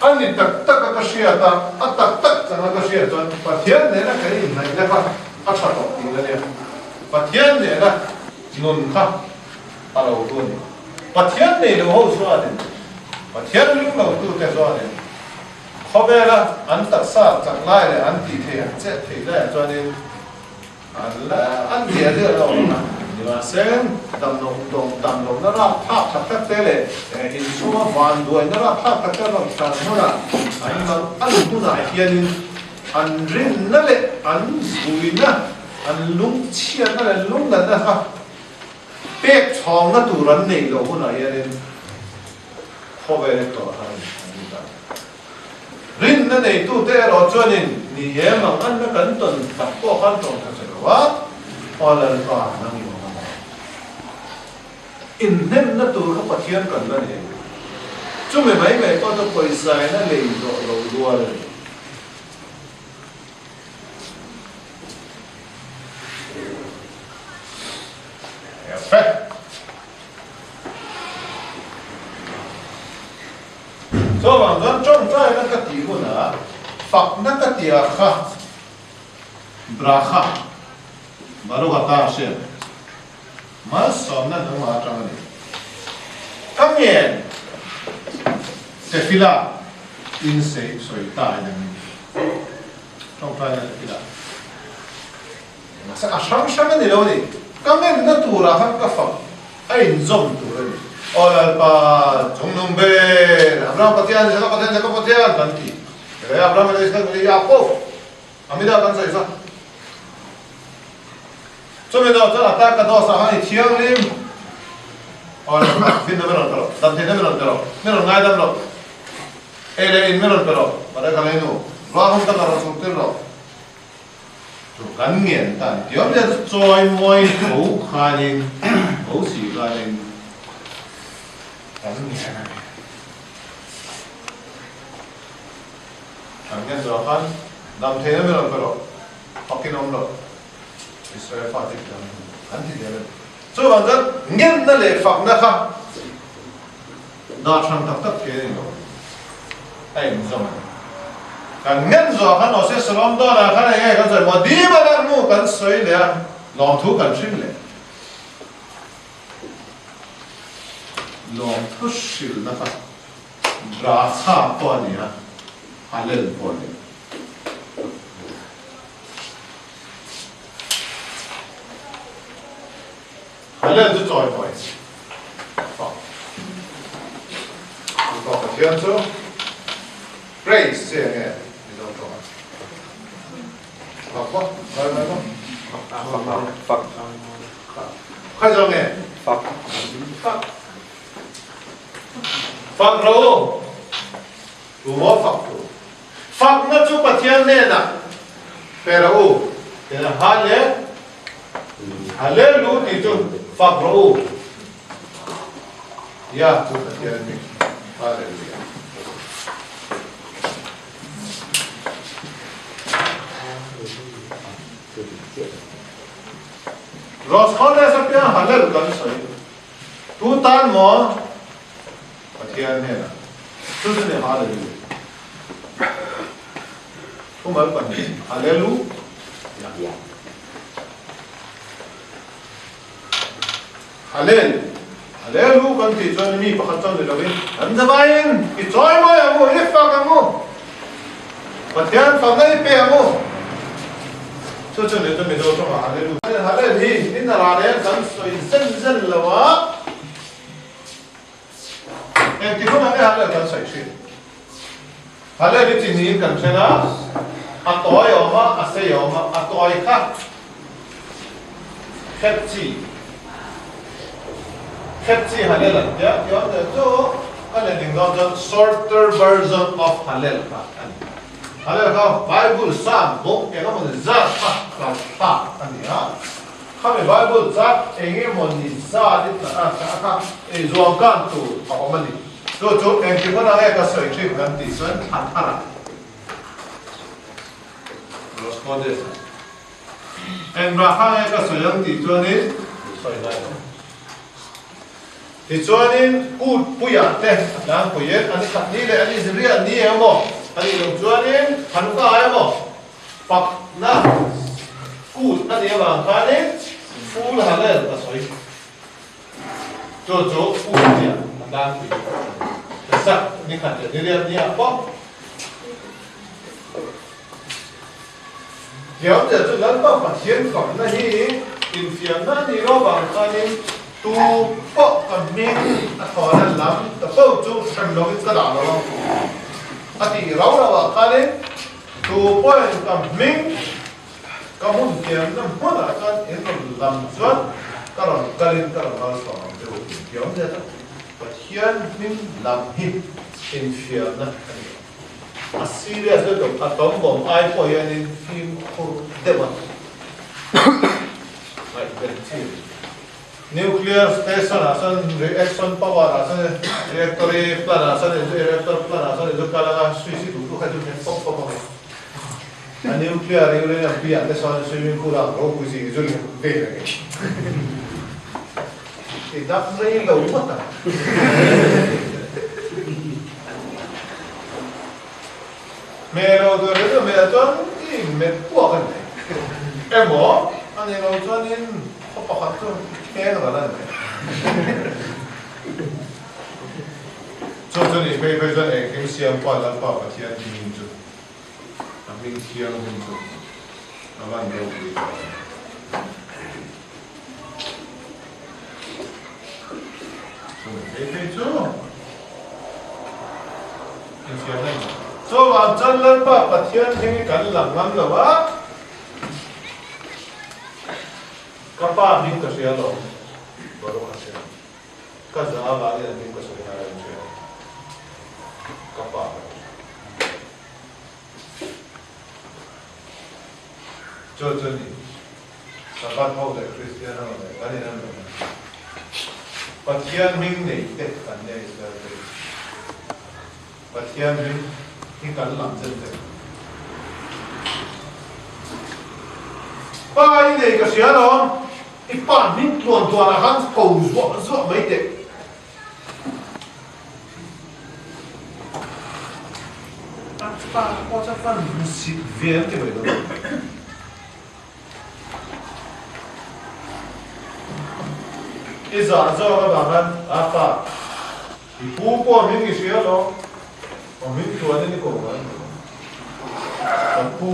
a ni tak tak a ka hriat a, a tak tak changa ka hriat chuan Pathian nena kan inhnaihna kha a tha tawh tih a nia. Pathian nena nun kha a lo hu a ni. Pathian nei lo ho chuanin, Pathian ring lo tute chuanin, Khawvela an taksa chak lai leh an tih theih an chet theih laiah chuanin an la an zia zia lo ang a, nimahse damlo dawm tam lohna rapthlak tak tak te leh inchhunga vanduaina rapthlak tak te rawn tlan hmunah an mal an hunah hianin an rinna leh an vuina an lungchhiatna leh lungnatna kha pek chhawngna tur an neih loh hunah hianin Khawvel tawh a ni an ti ta. Rinna neitute erawh chuanin ni e mang anna kan tawn tak pawh khan tawng tha che lo a, Aw Lalpa nang i awm a maw? Inhnemna tur kha Pathian kan la nei. Chumi mai mai pawh chu pawisaina lei zawh lo rual a ni. Perfect. Chuvang chuan tawngtaina ka tih hunah fakna ka tih ah kha bracha Baruch atah Hashem malsawmna nangmah atang a ni. Ka ngen tefillah in sawi ta in ang tawngtaina tefillah. Mahse a hrang hrang a ni lo a ni. Ka ngenna turah khan ka fak a inzawm tur a ni. Aw Lalpa, chungnung ber, Abraham Pathian, Isaka Pathian, Jakob Pathian kan ti. Helai Abraham leh Isaka leh Yaakov a mida kan sawi sa. Chumi zawh chuan a ta ka dawsah khan i thianghlim. Aw Lalpa, finna min rawn pe rawh, damtheihna min rawn pe rawh, min rawn ngaidam rawh. Ei leh in min rawn pe rawh, Mareka Leinu, ruahhum taka rawn chhuk tir rawh. Chu kan ngen ta ni tiawm zel chu chawi mawi tho khanin tho si khanin kan ngen a ni. Kan ngen zawh khan dam theihna min rawn pe rawh, fakin awm rawh, Israel fate khi kan ti zel a ni. Chuvang chuan ngenna leh fakna kha Dah hran tak tak thei a ni lo. A inzawm a ni. Kan ngen zawh khan Ose Salom dawnah khan eng nge kan sawi maw? Dim a lak hnu kan sawi leh a, lawmthu kan hrim leh. Lawmthu hrilhna kha Bracha pawh a ni a, Hallel pawh a ni. Hallel chu chawimawi fak chu pawh Pathian chu praise che nge Mizo tawngah fak maw chawimawi maw fak khawi zawk nge fak fak fak ro tu maw fak tu fakna chu Pathian hnenah pe rawh u tena Hallel Hallelu tih chu fak rawh u. Ya chu Pathian hming. Hallelujah. Rosh Chodesh apiang Hallel kan sawi. Tu tan maw? Pathian hnenah. Chu chu ni Hallelujah. Thumal pahnih, Hallelujah. Hallel, Hallelu kan tih chuan mi pakhat chuan ni lovin kan zavaiin i chawi mawi ang u, i fak ang u, Pathian fakna i pe ang u. Chu chu ni chu Mizo tawngah Hallelu. Hallel hi in a rah leh kan sawi zen zen lo a, engti hunah nge Hallel kan sawi thin? Hallel hi chi niin kan then a, a tawi a awm a, a sei a awm a, a tawi kha khet chi, khet chi Hallel an tia, ti awm leh chu ka let ding dawn chuan shorter version of Hallel kha a ni. Hallel kha Bible sang bawk eng emawni zat kha tlar thlak a ni a, khami Bible zat eng emawni zat i tlar a kha zuam kan tur a awm a ni. Chu chu engti hmun ang e ka sawi thin kan tih chuan thla thar ah Rosh Chodesh ah eng rah ang e ka sawi ang tih chuanin sawi ngai lo. Tichuanin kut puiah te a tlangpui in an i khat ni leh an Israel ni emaw a nih loh chuanin Hanukkah emaw pakna kut a nih avang khanin Full Hallel ka sawi. Chu chu u tia a tlangpui ta sak ni khat leh ni riat ni ah pawh Thiam tia chu Lalpa Pathian fakna hi infiamna a nih lo vang khanin tu pawh ka hming a thawhna lam ta fo chu hrem lovin ka dah lo ang a tih rau rau ah khanin tu pawhin ka hming Ka hmun fiamna hmunah chuan in rawn lam chuan ka rawn kalin ka rawn malsawm ang che u tih thiam zet a, Pathian hming lam hi infiamna a ni a. A serious lutuk, a tawm bawm ai pawh hianin fimkhur deuh a ngaihven chi a ni. Nuclear station ah chuan reaction power ah chuan reactory plant ah chuan reactor plant ah chuan inzu kal anga switch i duh duh kha chu hmet pawp pawp ang e. A nuclear uranium piah te sawn swimming pool ah ropui zing zu leh vel ang e. I dam rei lo ngawt ang. Hmel lo tur hi chu hmel chuan i inmet puak a ni mai. Emaw a ni lo chuanin khaw pakhat chu i kheng ral a ni mai. Chu chu ni phei phei chuan engkim siam pa Lalpa Pathian hming chu a hming thianghlim chu a van ropui tawh em. Chu ni phei phei chu infiam na ni. Chuvang chuan Lalpa Pathian hming hi kan lang ngam lo a, ka pa hming ka hria lo, Baruch Hashem. Ka za avangin an hming ka sawi ngai lo hria. Ka pa ka ti. Chu chu ni. Sabbath ho leh Kristian ho leh kan in an lo na. Pathian hming nei te kan nia Israel te hi. Pathian hming hi kan lam chen chen. Pa i nei ka hria alawm. I pa hming tluan tluan ah khan ko zuah zuah mai teh. A pa pawh chuan fan hmusit ve an ti mai dawn. I zah zawk avang khan a pa i pu pawh hming i hria alawm. Aw hming tluan in i ko ngai ang. Ka pu.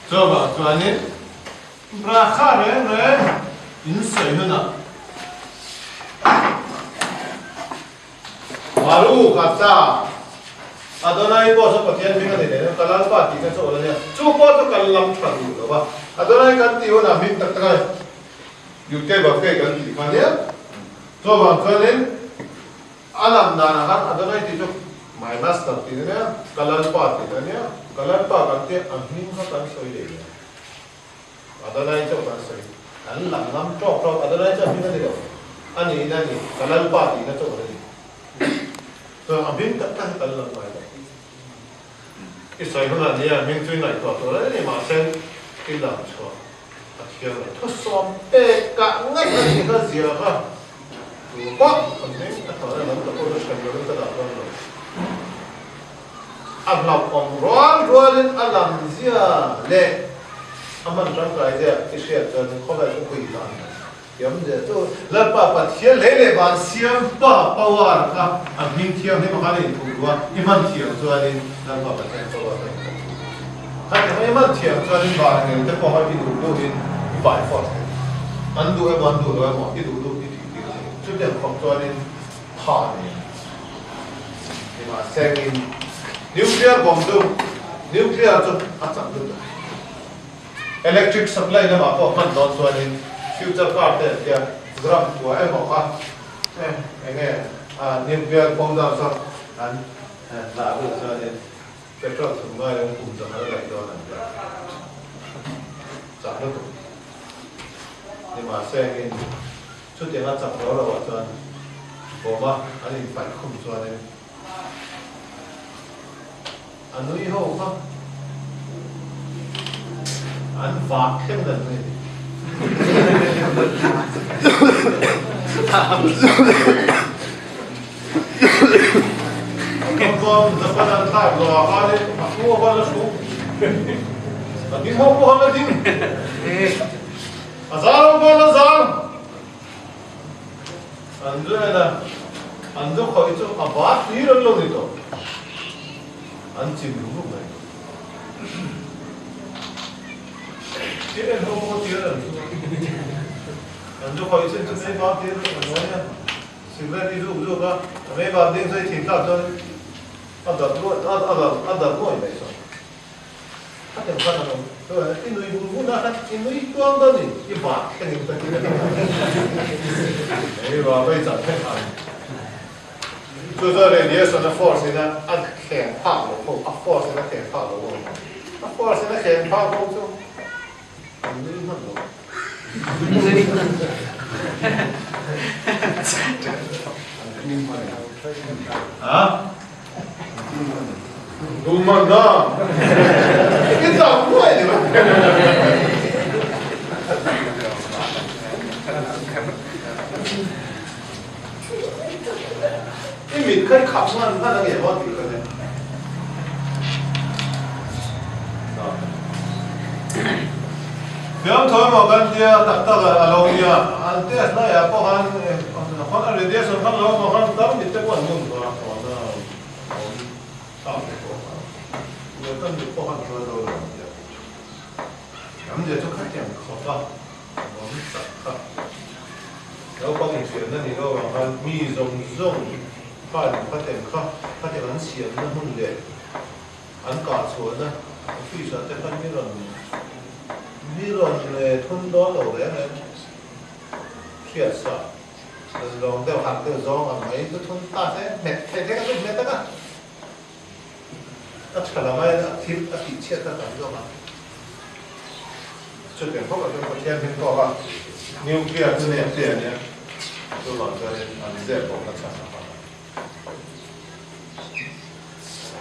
Chuvang chuanin Bracha reng reng in sawi hunah Baruch ata Adonai pawh chu Pathian hming a ni leh ka Lalpa tih kha chu awl a nia. Chu pawh chu kan lam tha duh lo va, Adonai kan tih hunah hming tak tak a Yute Vavke kan tih kha nia. Chuvang chuanin a lam danah khan Adonai tih chu My master tih ania, ka Lalpa tih ania, ka Lalpa kan tia a hming kha kan sawi leh nia. Adonai chauh kan sawi. Kan lam ngam tawk tawk, Adonai chu a hming a ni lo. A niin a ni, ka Lalpa tihna chauh a ni. Chuan a hming tak tak hi kan lam ngai lo. I sawi hunah nia hming chu i ngaihtuah tur a ni mahse i lam chhuah a thiang lo. Thusawm pek kah ngat a nih kha zia kha tu pawh a hming a thawhna lam ka pawh chu hrem lovin ka dah dawn lo. A hlauhawm rual rualin a lam zia leh a hman tangkai zia i hriat chuan khawvel chu hui dan Thiam zia chu Lalpa Pathian lei leh van siam pa power kha a hming thianghlim a khan a inthuh duh a, i hman thiam chuanin Lalpa Pathian power kha inthuh duh. Khatiang i hman thiam chuanin van ngei te pawh kha i duh duhin i by force thei. An duh emaw an duh lo emaw i duh duh i tih tir thei. Chutiang khawp chuanin tha nei a ni. Nimahsengin nuclear bomb chu nuclear chu a chak lutuk. Electric supply lamah pawh hman dawn chuanin future car te an tia gram kua emaw kha eng nge nuclear powder chu an dah lut chuanin petrol thum ngai lo kum chakhat a daih dawn an tia chak lutuk ni mahse engin chutianga chak lo lo ah chuan bawm a an infaih khum chuanin A nui ho kha an vah thleng dan mai a ni. A bawm Japan an thlak zawh ah khan in a fu a khan a thu. A ding ho pawh khan a ding. A zal ho pawh an la zal. An zu en a, an zu khawih chu a bat hlir an lo ni tawh. An chim rum rum mai. Thil en ho pawh tir an zu a. An zu khawih chin chu mei bam tir an nawi a. Cigarette i zuk zuk a, a mei bam ding chu i thih thlak chuan a dat nuai a dat nuai mai chuan. A tel khan an awm. I nui vun vun a, i nui tuang dawn in i vah thleng in ka ti a. Hei va vei chak thleng han. Chu chuan radiation a force in a thleng phak lo ho, a force in a thleng phak lo ho. A force in a thleng phak ho chu an nui hman lo. Ha? Duman na! I dam nuai ni mai. I mit kha i khap hman hman a nge maw tih ka nei. Fiam tho emaw kan tia tak tak a lo nia, an test laiah pawh khan radiation khan lo emaw khan tam mit te pawh an ngun tawh a. Awm tak te pawh kha nge ka mit pawh khan hruai dawn lo ang tia lam leh chu khatiang khawp a awm chak kha naupang inhriatna ni lo avang khan mi zawng zawng khan khatiang kha khatiang an siamna hmun leh an kah chhuahna office ah te khan mi rawn mi rawn thun dawn lo reng reng hriat sa. Lawng deuh harh deuh zawng ang mai chu thun ta se hmet thei thei ka chu hmet ang a, a tha lo mai a thil a tih chhiat kha tam zawk ang. Chutiang khawp ah chuan Pathian hming tawk a nuclear chu nei te a nia, chuvang chuanin an zep pawh ka chhan a hman ang.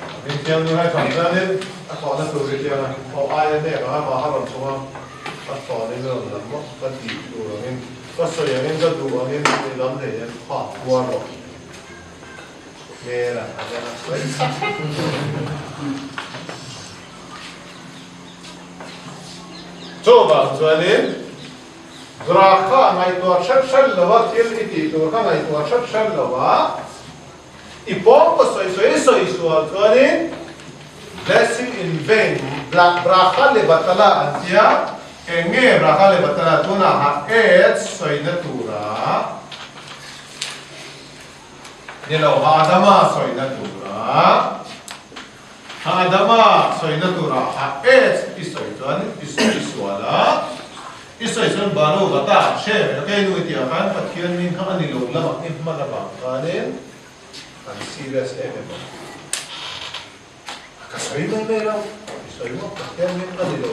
A hming thianghlim hai thang chuanin a thawhna tur hi chiang a, aw aia hnek ang a mah a rawn chhung a, ka thawn in a rawn lam maw ka tih tur angin ka sawi angin ka duh angin i lam nei hian kha puar rawh hmel a a nen a sawi chak. Chuvang chuanin Bra kha ngaihtuah hret hret lo a, thil i tih tur kha ngaihtuah hret hret lo a, i pawng ka sawi sawi sawi sual chuanin blessing in vain bra kha le batala an tia, eng nge bra kha le batala tunah ha ads sawina tura ni lo Adama sawina tura Adama sawina tura ha ads i sawi chuan i sawi sual a. I sawi chuan Baru va ta hre ve lo kei nu i tih ah khan Pathian min kha a ni lo lamah i hman avang khanin an serious em em a. Ka sawi mai mai lo, i sawi maw? Pathian hming ka ni lo,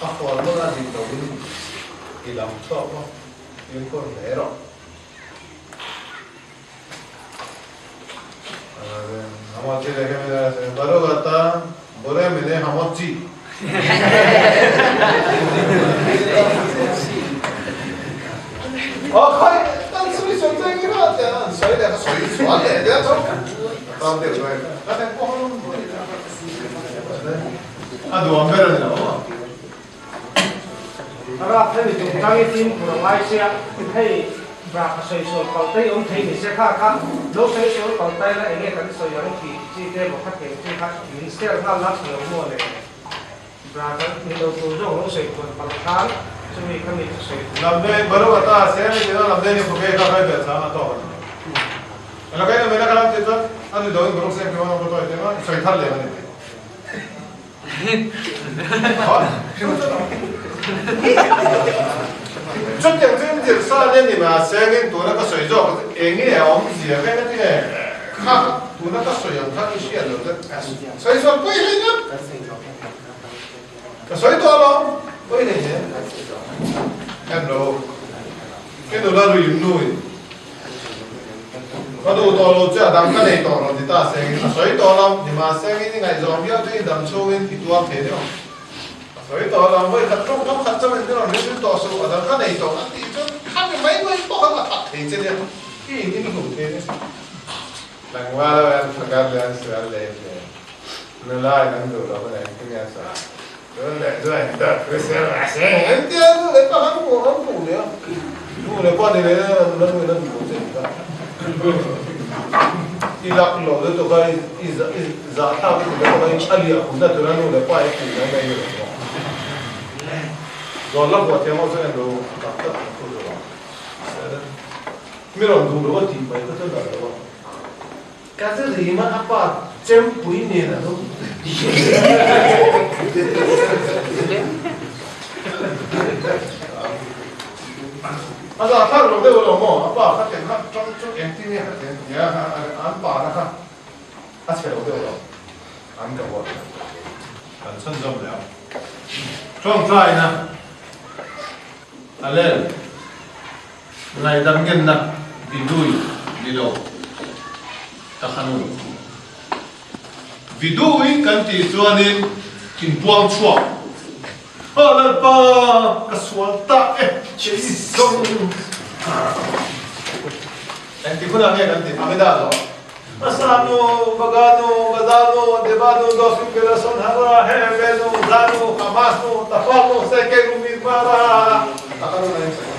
a formal a dik loin i lam chhuak maw? Fimkhur hle rawh. Rap hemi chungchang hi fimkhur a ngai sia, hei bra ka sawisawl palh tai awm thei ni se kha kha lo sawisawl palh tai la enge kan sawi ang tih chi te emaw kha tiang chi kha min share nghal la tha lo maw le bra kan ni lo tur zawk lo sawi kuan palh khan chumi kha mi chu sawi tur. Lamde baru ata se mi tina lamde ni phuke kha khai bel chang a tawk a ni. Ela kai na mela ka lam ti chuan a ni lo in baruk sem kiwa ko toy te ma sawi thar leh a ni mai. Chutiang chu inzir sa nia ni mah sengin tuna ka sawi zawk eng nge a awmzia ka eng atinge kha tuna ka sawi ang kha i hriat loh chuan sawi sawi pawi hle nia ka sawi tawh lo pawi hle nia en lo i nula rim nui Ka duh tawh lo che a dang ka nei tawh lo ti ta sengin a sawi tawh lo, nimahsengin i ngaihzawm viau chu i dam chhungin i tuar thei deuh ang. A sawi tawh lo, vawi khat ṭawng ṭawng khat chauhin min rawn ring tawh suh, a dang ka nei tawh a tih chuan khami mai mai pawh khan a that thei che nia, i in in hlum thei nia. Tlangval ho hian phakar leh an sual leh hle, nula in an duh loh hunah engtin nge a sawi? Chuan leh chuan in dah thu sel a se eng tia nu leh pa han puh han puh leh a nu leh pa ni leh a nula nu in a duh che ta i lak loh lutuk a i i zah thlak i ti lutuk a i a liah hun na tura nu leh pa i puh mai mai ni lo maw zawn la buah thiam ho chuan en lo tak tak an thu lo a mi rawn duh loh a tih mai kha chu dah lo a. Ka chu rima a pa chempui nen a lo A zah thlak lo deuh lo maw? A pa kha tiang kha tang chu engtin nge kha tiang tia an pa na kha a chhe lo deuh lo an ka buat kan chhunzawm leh ang. Tawngtaina a lel. Ngaidam ngenna vidui ni lo ka han u. Vidui kan tih chuanin inpuang chhuak. Aw Lalpa, ka sual ta e, kei zawng. Engti hunah nge kan tih? Amida zawh. Asanu, Baganu, Badanu, Debanu, Dofin, Belason, Hara, Hevenu, Zanu, Hamasnu, Tafanu, Sekenu, Mirmara, Takanu na in sawi.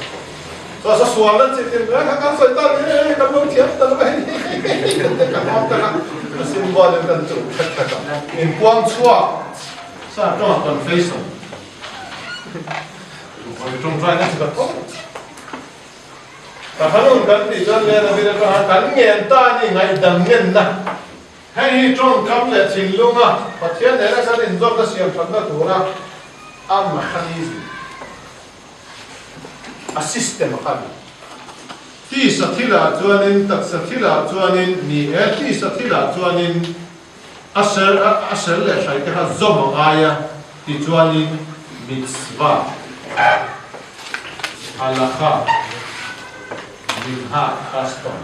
So sa sual na chi tin reng kha kan sawi ta ni hei kan lo thiam ta lo hei kan te kan awm ta na a symbol in kan chu khat khat a in puang chhuak sa tawng confession tawngtai na chi ka tho Ka hanun kan tih chuan Lena bin atanga kan ngen ta a ni ngaihdam ngenna. Hei hi tawngkam leh thinlunga Pathian nena kan inzawmna siam thatna tura a mechanism, a system a kha a ni. Tisa thilah chuanin, taksa thilah chuanin, ni e, tisa thilah chuanin a ser a ser leh hrai te kha zawm a ngai a tichuanin mitzvah, halakha, minhag, custom.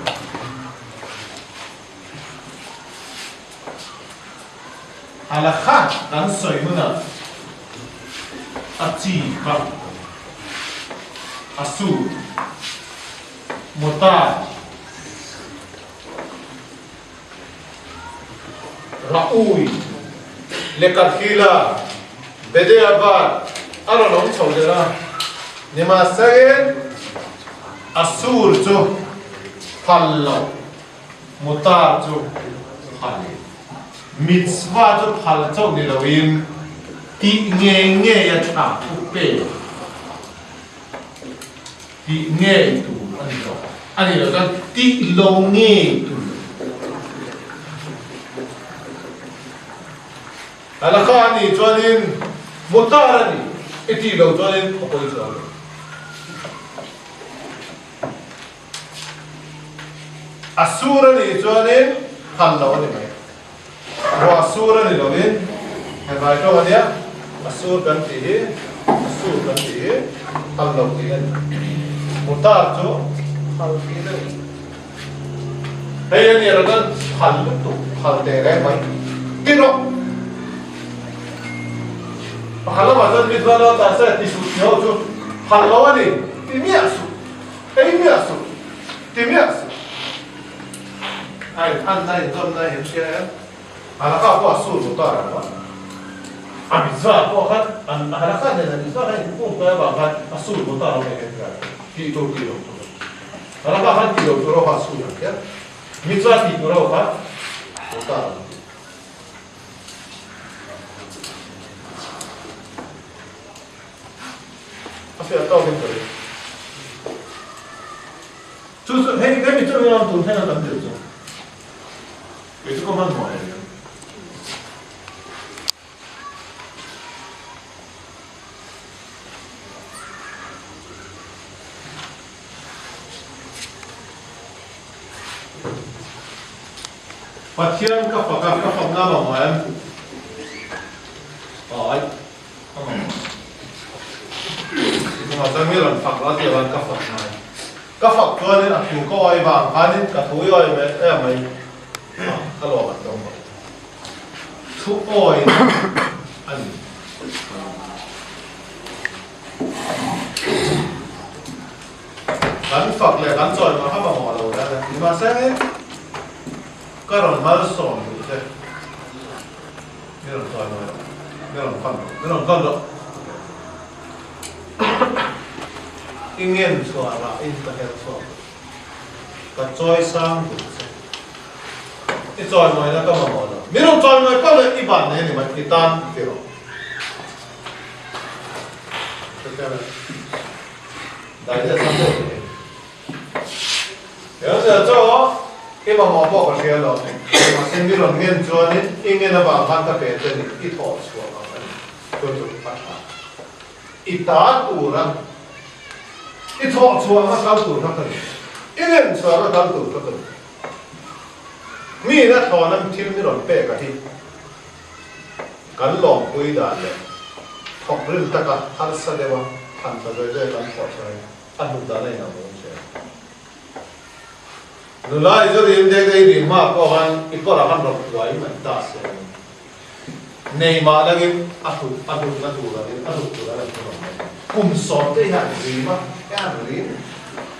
Halakha kan sawi hunah a chi kha a su, mutar, Ra'ui, Lekathila, Bedeabad a rawn awm chho der a, nimahsengin Asur chu phal lo, Mutar chu phal. Mitzvah chu phal chauh ni loin tih ngei ngei a tha thu pe Tih ngei tur a ni lo. A ni lo chuan tih lo ngei tur. Halakha a nih chuanin mutar a ni i tih lo chuanin a pawi chuang lo. A sur a nih chuanin phal lo a ni mai. Ruah sur a ni lovin Hebrai tawng a nia, a sur kan tih hi, a sur kan tih hi phal lo tih a ni. Mutar chu phal tih a ni. Hei a nia chuan phal lutuk, phal teh reng mai ti rawh. Pakhat lamah chuan mitzvah lo ta se ti suh ti ho chu phal lo a ni ti miah suh, ei miah suh, ti miah suh. A inthanna inzawmna in hria em? Halakha pawh a sur duh ta reng a, a mitzvah pawh khan an halakha nen a mitzvah khan inkung ta avang khan a sur duh ta lo mai kan ti tih tur tih loh tur halakha khan tih loh tur ho kha a sur ang khian mitzvah tih tur ho kha duh ta lo tih. A fiah tawkin ka ring. Chu chu hei hemi chu rinawm tur thlenga kan zir chu kei chu ka hmanhmawh reng reng. Pathian ka fak a, ka fak ngam ang em? Ai. Chungah chuan mi rawn fak lo tih avang ka fak ngai. Ka fak chuanin a thu ka awi vang khanin ka thu i awi mai em mai ka lawm an dawng bawk. Thu awi a ni. Kan fak leh kan chawi mah kha mamawh lo dan a ni. Mahse ka rawn malsawm duh che. Mi rawn chawi mawi rawh, mi rawn fan rawh, mi rawn fan rawh. I ngen chhuah rah in ka her chhuak duh, ka chawi sang duh che. I chawi mawina ka mamawh lo, mi rawn chawi mawi pauh leh i ban nei a ni mai, i tan ti rawh. Dai deuh sam deuh ni. Eng zel chu i mamawh pawh ka hria lo. Mahse mi rawn ngen chuanin i ngen avang khan ka pe che ni, i thawh chhuah ang a ni. Chu chu a tha. I ta tura i thawh chhuahna kal tur kha ka ni. I ngen chhuahna kal tur kha ka ni. Mi ina thlawna thil mi rawn pek a hi kan lawmpui dan leh thawk rim taka harsa deuha than tha zawi zawi kan thawh chhuah hi A hlut dan a inang lo che. Nula i zu rim dek dek i rim hma pawh khan i kawrah khan rawn uai mai ta se. Nei mah langin a hlut a hlutna tur angin a hlut tur a lan thung ang mai. Kum sawm te hian rim a hian rim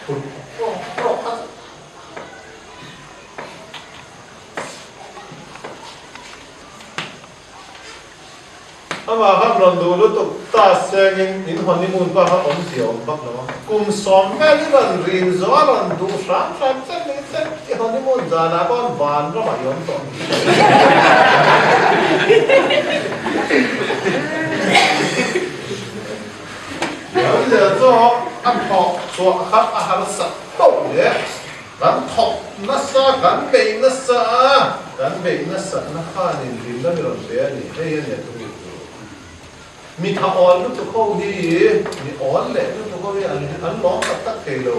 hlut tawk tawk kha chu. Amah khan rawn duh lutuk ta sengin in honeymoon pah kha awmzia awm vak lo a, kum sawm vel i rawn rin zawh a rawn duh hram hram chen ni chen i honeymoon zanah pawh van ramah i awm tawh ni. Awmzia chu a thawh chhuah kha a harsa pauh leh. Kan thawk nasa, kan beih nasa a, kan beih nasatna khanin hlimna mi rawn pe a ni, hei a nia thu mi chu. Mi tha awl lutuk ho hi, mi awl leh lutuk ho hi an an lawm tak tak thei lo.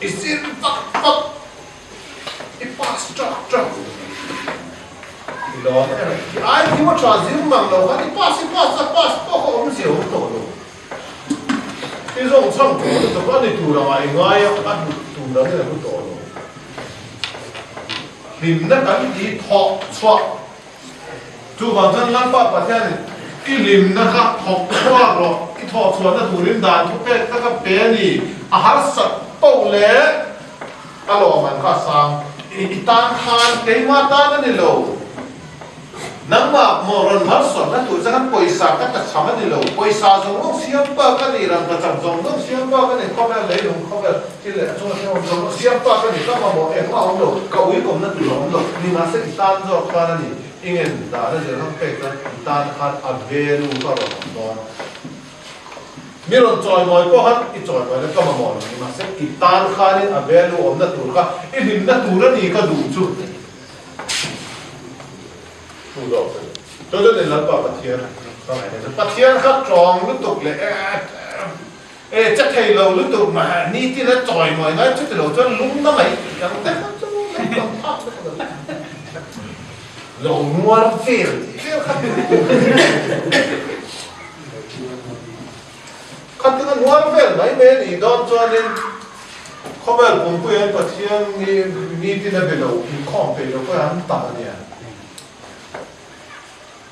I zir vak vak, i pass ṭak ṭak, i lawm em? I IQ a ṭha zir mang lo khan i pass i pass a, pass pawh kha awmzia awm tawh lo. I zawng chhang tawh lutuk a ni tur anga i ngai a, a hlut tur angin a hlu tawh lo. Hlimna kan ti thawk chhuah. Chuvang chuan Lalpa Pathianin i hlimna kha thawk chhuak rawh, i thawh chhuahna turin dan thupek tak a pe a ni. A harsat poh leh a lawmman kha a sang. I tan khan keimah tan a ni lo. Nangmah maw rawn malsawmna tur che khan pawisa ka ta cham a ni lo, pawisa zawng zawng siam pa ka ni, rangka cham zawng zawng siam pa ka ni, khawvel leilung khawvel thil leh a chunga thil awm zawng zawng siam pa ka ni, ka mamawh engmah a awm lo, ka uikawmna tur a awm lo, nimahse i tan zawk khan a ni, i ngen dan a zir khan pek chuan i tan khan a value ka rawn awm dawn. Mi rawn chawimawi pawh khan i chawimawina ka mamawh lo, nimahse i tan khanin a value awmna tur kha i hlimna tur a ni ka duh chu. Chu zawk chu chu chu ni Lalpa Pathian ka ngaihna chu Pathian kha tawng lutuk leh e che thei lo lutuk mah ni tin a chawi mawi ngai chuti lo chuan lung na mai ang te kha chu lung tam phak te kha. Lo nuar vel tih vel kha Khatin a nuar vel mai mai a nih dawn chuanin khawvel pumpui an Pathian hi meeting a be lo, inkhawm peih lo pawh an tam a nia.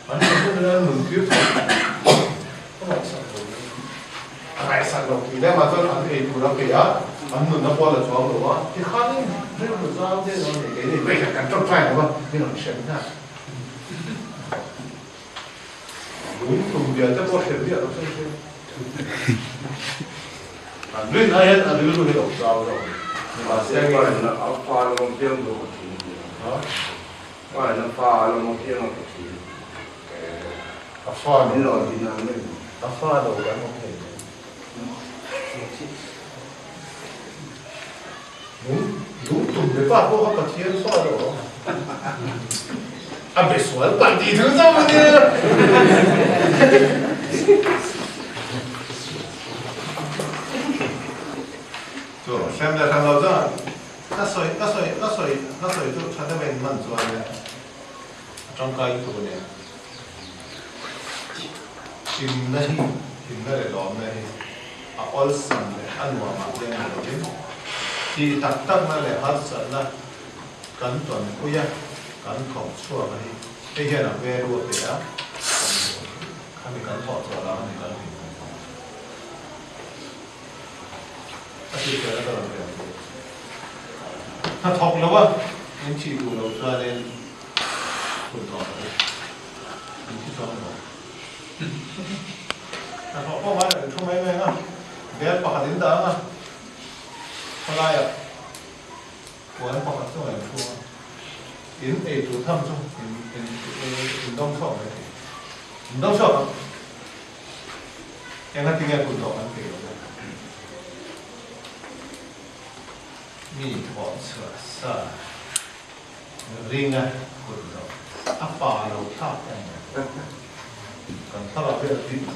An nun hun hian an nun tir thei a ngaihsak lo mai. A ngaihsak lo tih leh mah chuan an ei tur a pe a, an nunna pawh a la chuang lo a, tikhanin rilru zau deuh a nei kei ni mai kan tawngtai lo a, min rawn hrem hna. Lung tum bia te pawh hrem miah lo chuan hrem. An rin ai hian a rilru hi lo zau zawk a ni. Nimahse, A fa lawm piang duh a thin. Pain a fa a lawm apiang a pathin. A fa lo. Min lo ti nang em? A fa lo kan awm thei lo. Lung lung tum be pa pawh kha Pathian fa lo a awm. A be sual palh tih thil zawk a nia. Chu hrem leh hrem lo chuan Ka sawi, ka sawi, ka sawi, ka sawi chu tha deuh in man chuan nia a tangkai lutuk a nia. Hlimna hi, hlimna leh lawmna hi a awlsam leh a nuam ah hian ni lovin tih tak takna leh harsatna kan tawnpui a, kan thawk chhuak a hi hei hian a value a pe a, khami kan thawh chhuah lah a ni kan hlim kan thawk. A tih fel a ka rawn pian tur. Hna thawk lo a, in thih duh lo chuanin hun tawh ka ti. In thi chuang lo. Hna thawh pawh ngai lo, in thu mai mai ang a, bel pakhat in dah ang a, khawlaiah puan pakhat chungah in thu ang a, in ei tur tham chu in in in dawng chhuak mai thei. In dawng chhuak ang. Enga tinge kut dawh kan peih lo le? Mi thawh chhuah sa ringa kut dawh a pa lo thlak em mai. Kan thlarau hi a tui lo.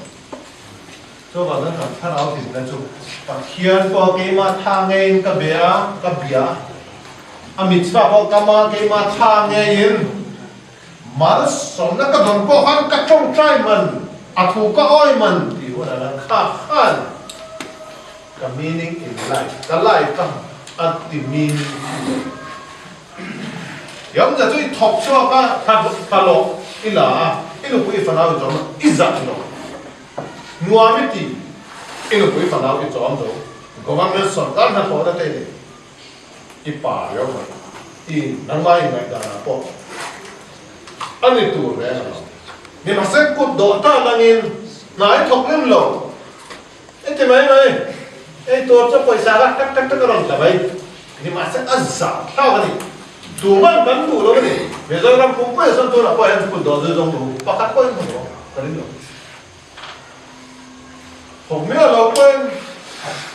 Chuvang chuan kan thlarau dinna chu Pathian pawh keimah tha ngeiin ka be a, ka bia a. A mitzvah pawh ka ma keimah tha ngeiin Malsawmna ka dawn pawh khan ka tawngtai man, a thu ka awi man tih hunah khan kha khan ka meaning in life, ka life ka a ti meaning fu lo. Yamna chu i thawk chhuak a, thla lawh i la a, i nupui i fanau i chawm a, i zah lo. Nuam i ti, i nupui fanau i chawm zo. Government sorkar hnathawhna te i nei. I pa riau mai. I nangmah i ngaihdanah pawh a ni tur reng a lo. Nimahse kut dawh ta langin hna i thawk lem lo. I ti mai mai. Ei tur chu pawisa lak tak tak tak a rawn tla mai. Nimahse a zah thlak a ni. Tuman kan duh lo a ni. Mizoram pumpuia sawn tunah pawh hian kut dawh zui zawng duh pakhat pawhin hmu lo ka ring lo. Thawk miah lo pawhin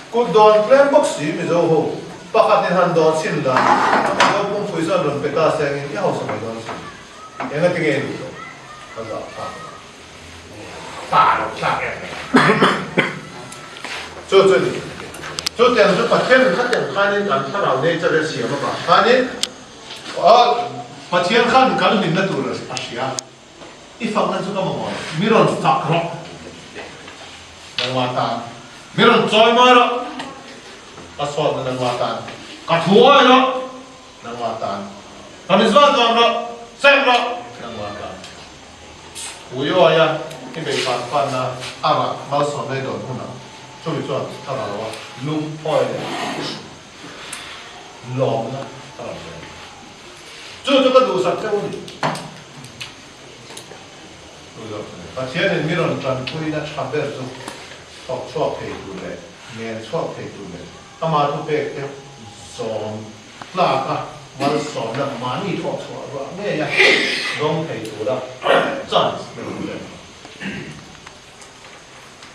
kut dawn tlem bawk si Mizo ho pakhat in han dawn chhin dan a Mizo pumfui chuan rawn pe ta se angin i hausa mai dawn si. Enga tinge i duh loh? Ka zah thlak lo. Pa lo thlak em mai. Chu chu ni. Chutiang chu Pathian khatiang khanin kan thlarau nature a siam avang khanin Pathian khan kan hlimna tur a hria. I fakna chu ka mamawh lo. Mi rawn fak rawh. Nangmah tan. Mi rawn chawi mawi rawh. Ka sawtna nangmah tan. Ka thu awi rawh. Nangmah tan. Ka mizua zuam rawh. Sem rawh. Nangmah tan. Ui awi a, i bei pan pan na a rah malsawmna i dawn hunah chumi chuan a rah lo a, lung awi leh lawmna a rawn vel. Chu chu ka duhsak deuh a ni. Pathianin mi rawn tanpuina tha ber chu thawk chhuak thei tur leh ngen chhuak thei tur leh ama thupek te zawm tlak a malsawmna mahni thawh chhuah ruah ngei a dawng thei tura chance na rawn vel.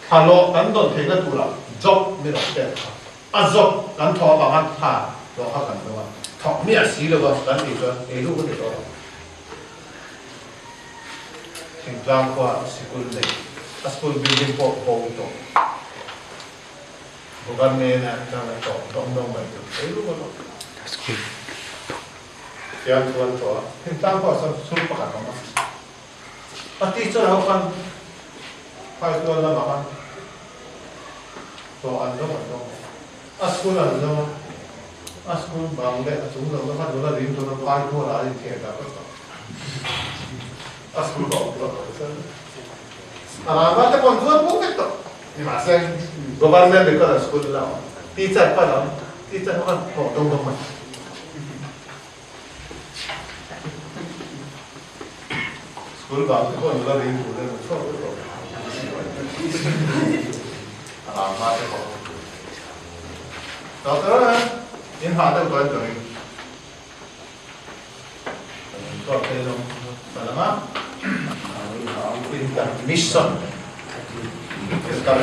Thlalawh kan dawn theihna tura job mi rawn pek kha. A zawk kan thawh avanga tha hlawh kha kan dawng a, thawk miah si lova kan tih chuan ei ruk a ni tawh lo. Thingtlang khua sikul nei, a school building pawh bo tawh. Government a tang a tawh dawng dawng mai chu ei ruk a lo. Fiam thu an thawh a, thingtlang pawh sawn chhung pakhat a awm a. A teacher ho khan Phaitual lamah khan hlawh an dawng an dawng a, a school an zawng a, a school bang leh a chung lo te kha nula rim tuna Phaitual ah an intheh ta vek a, a school pawh a awm tawh lo chuan a rang te pawh an zuar buk vek tawh. Nimahse government record school la awm, teacher pawh la awm, teacher ho khan hlawh dawng dawng mai. School bang te pawh nula ring tur emaw chhuak vek tawh. A rang hma te pawh. Doctor in hah deuh tawh in ka ring. Kan chhuak thei zawng ta lang a. Intermission. Kan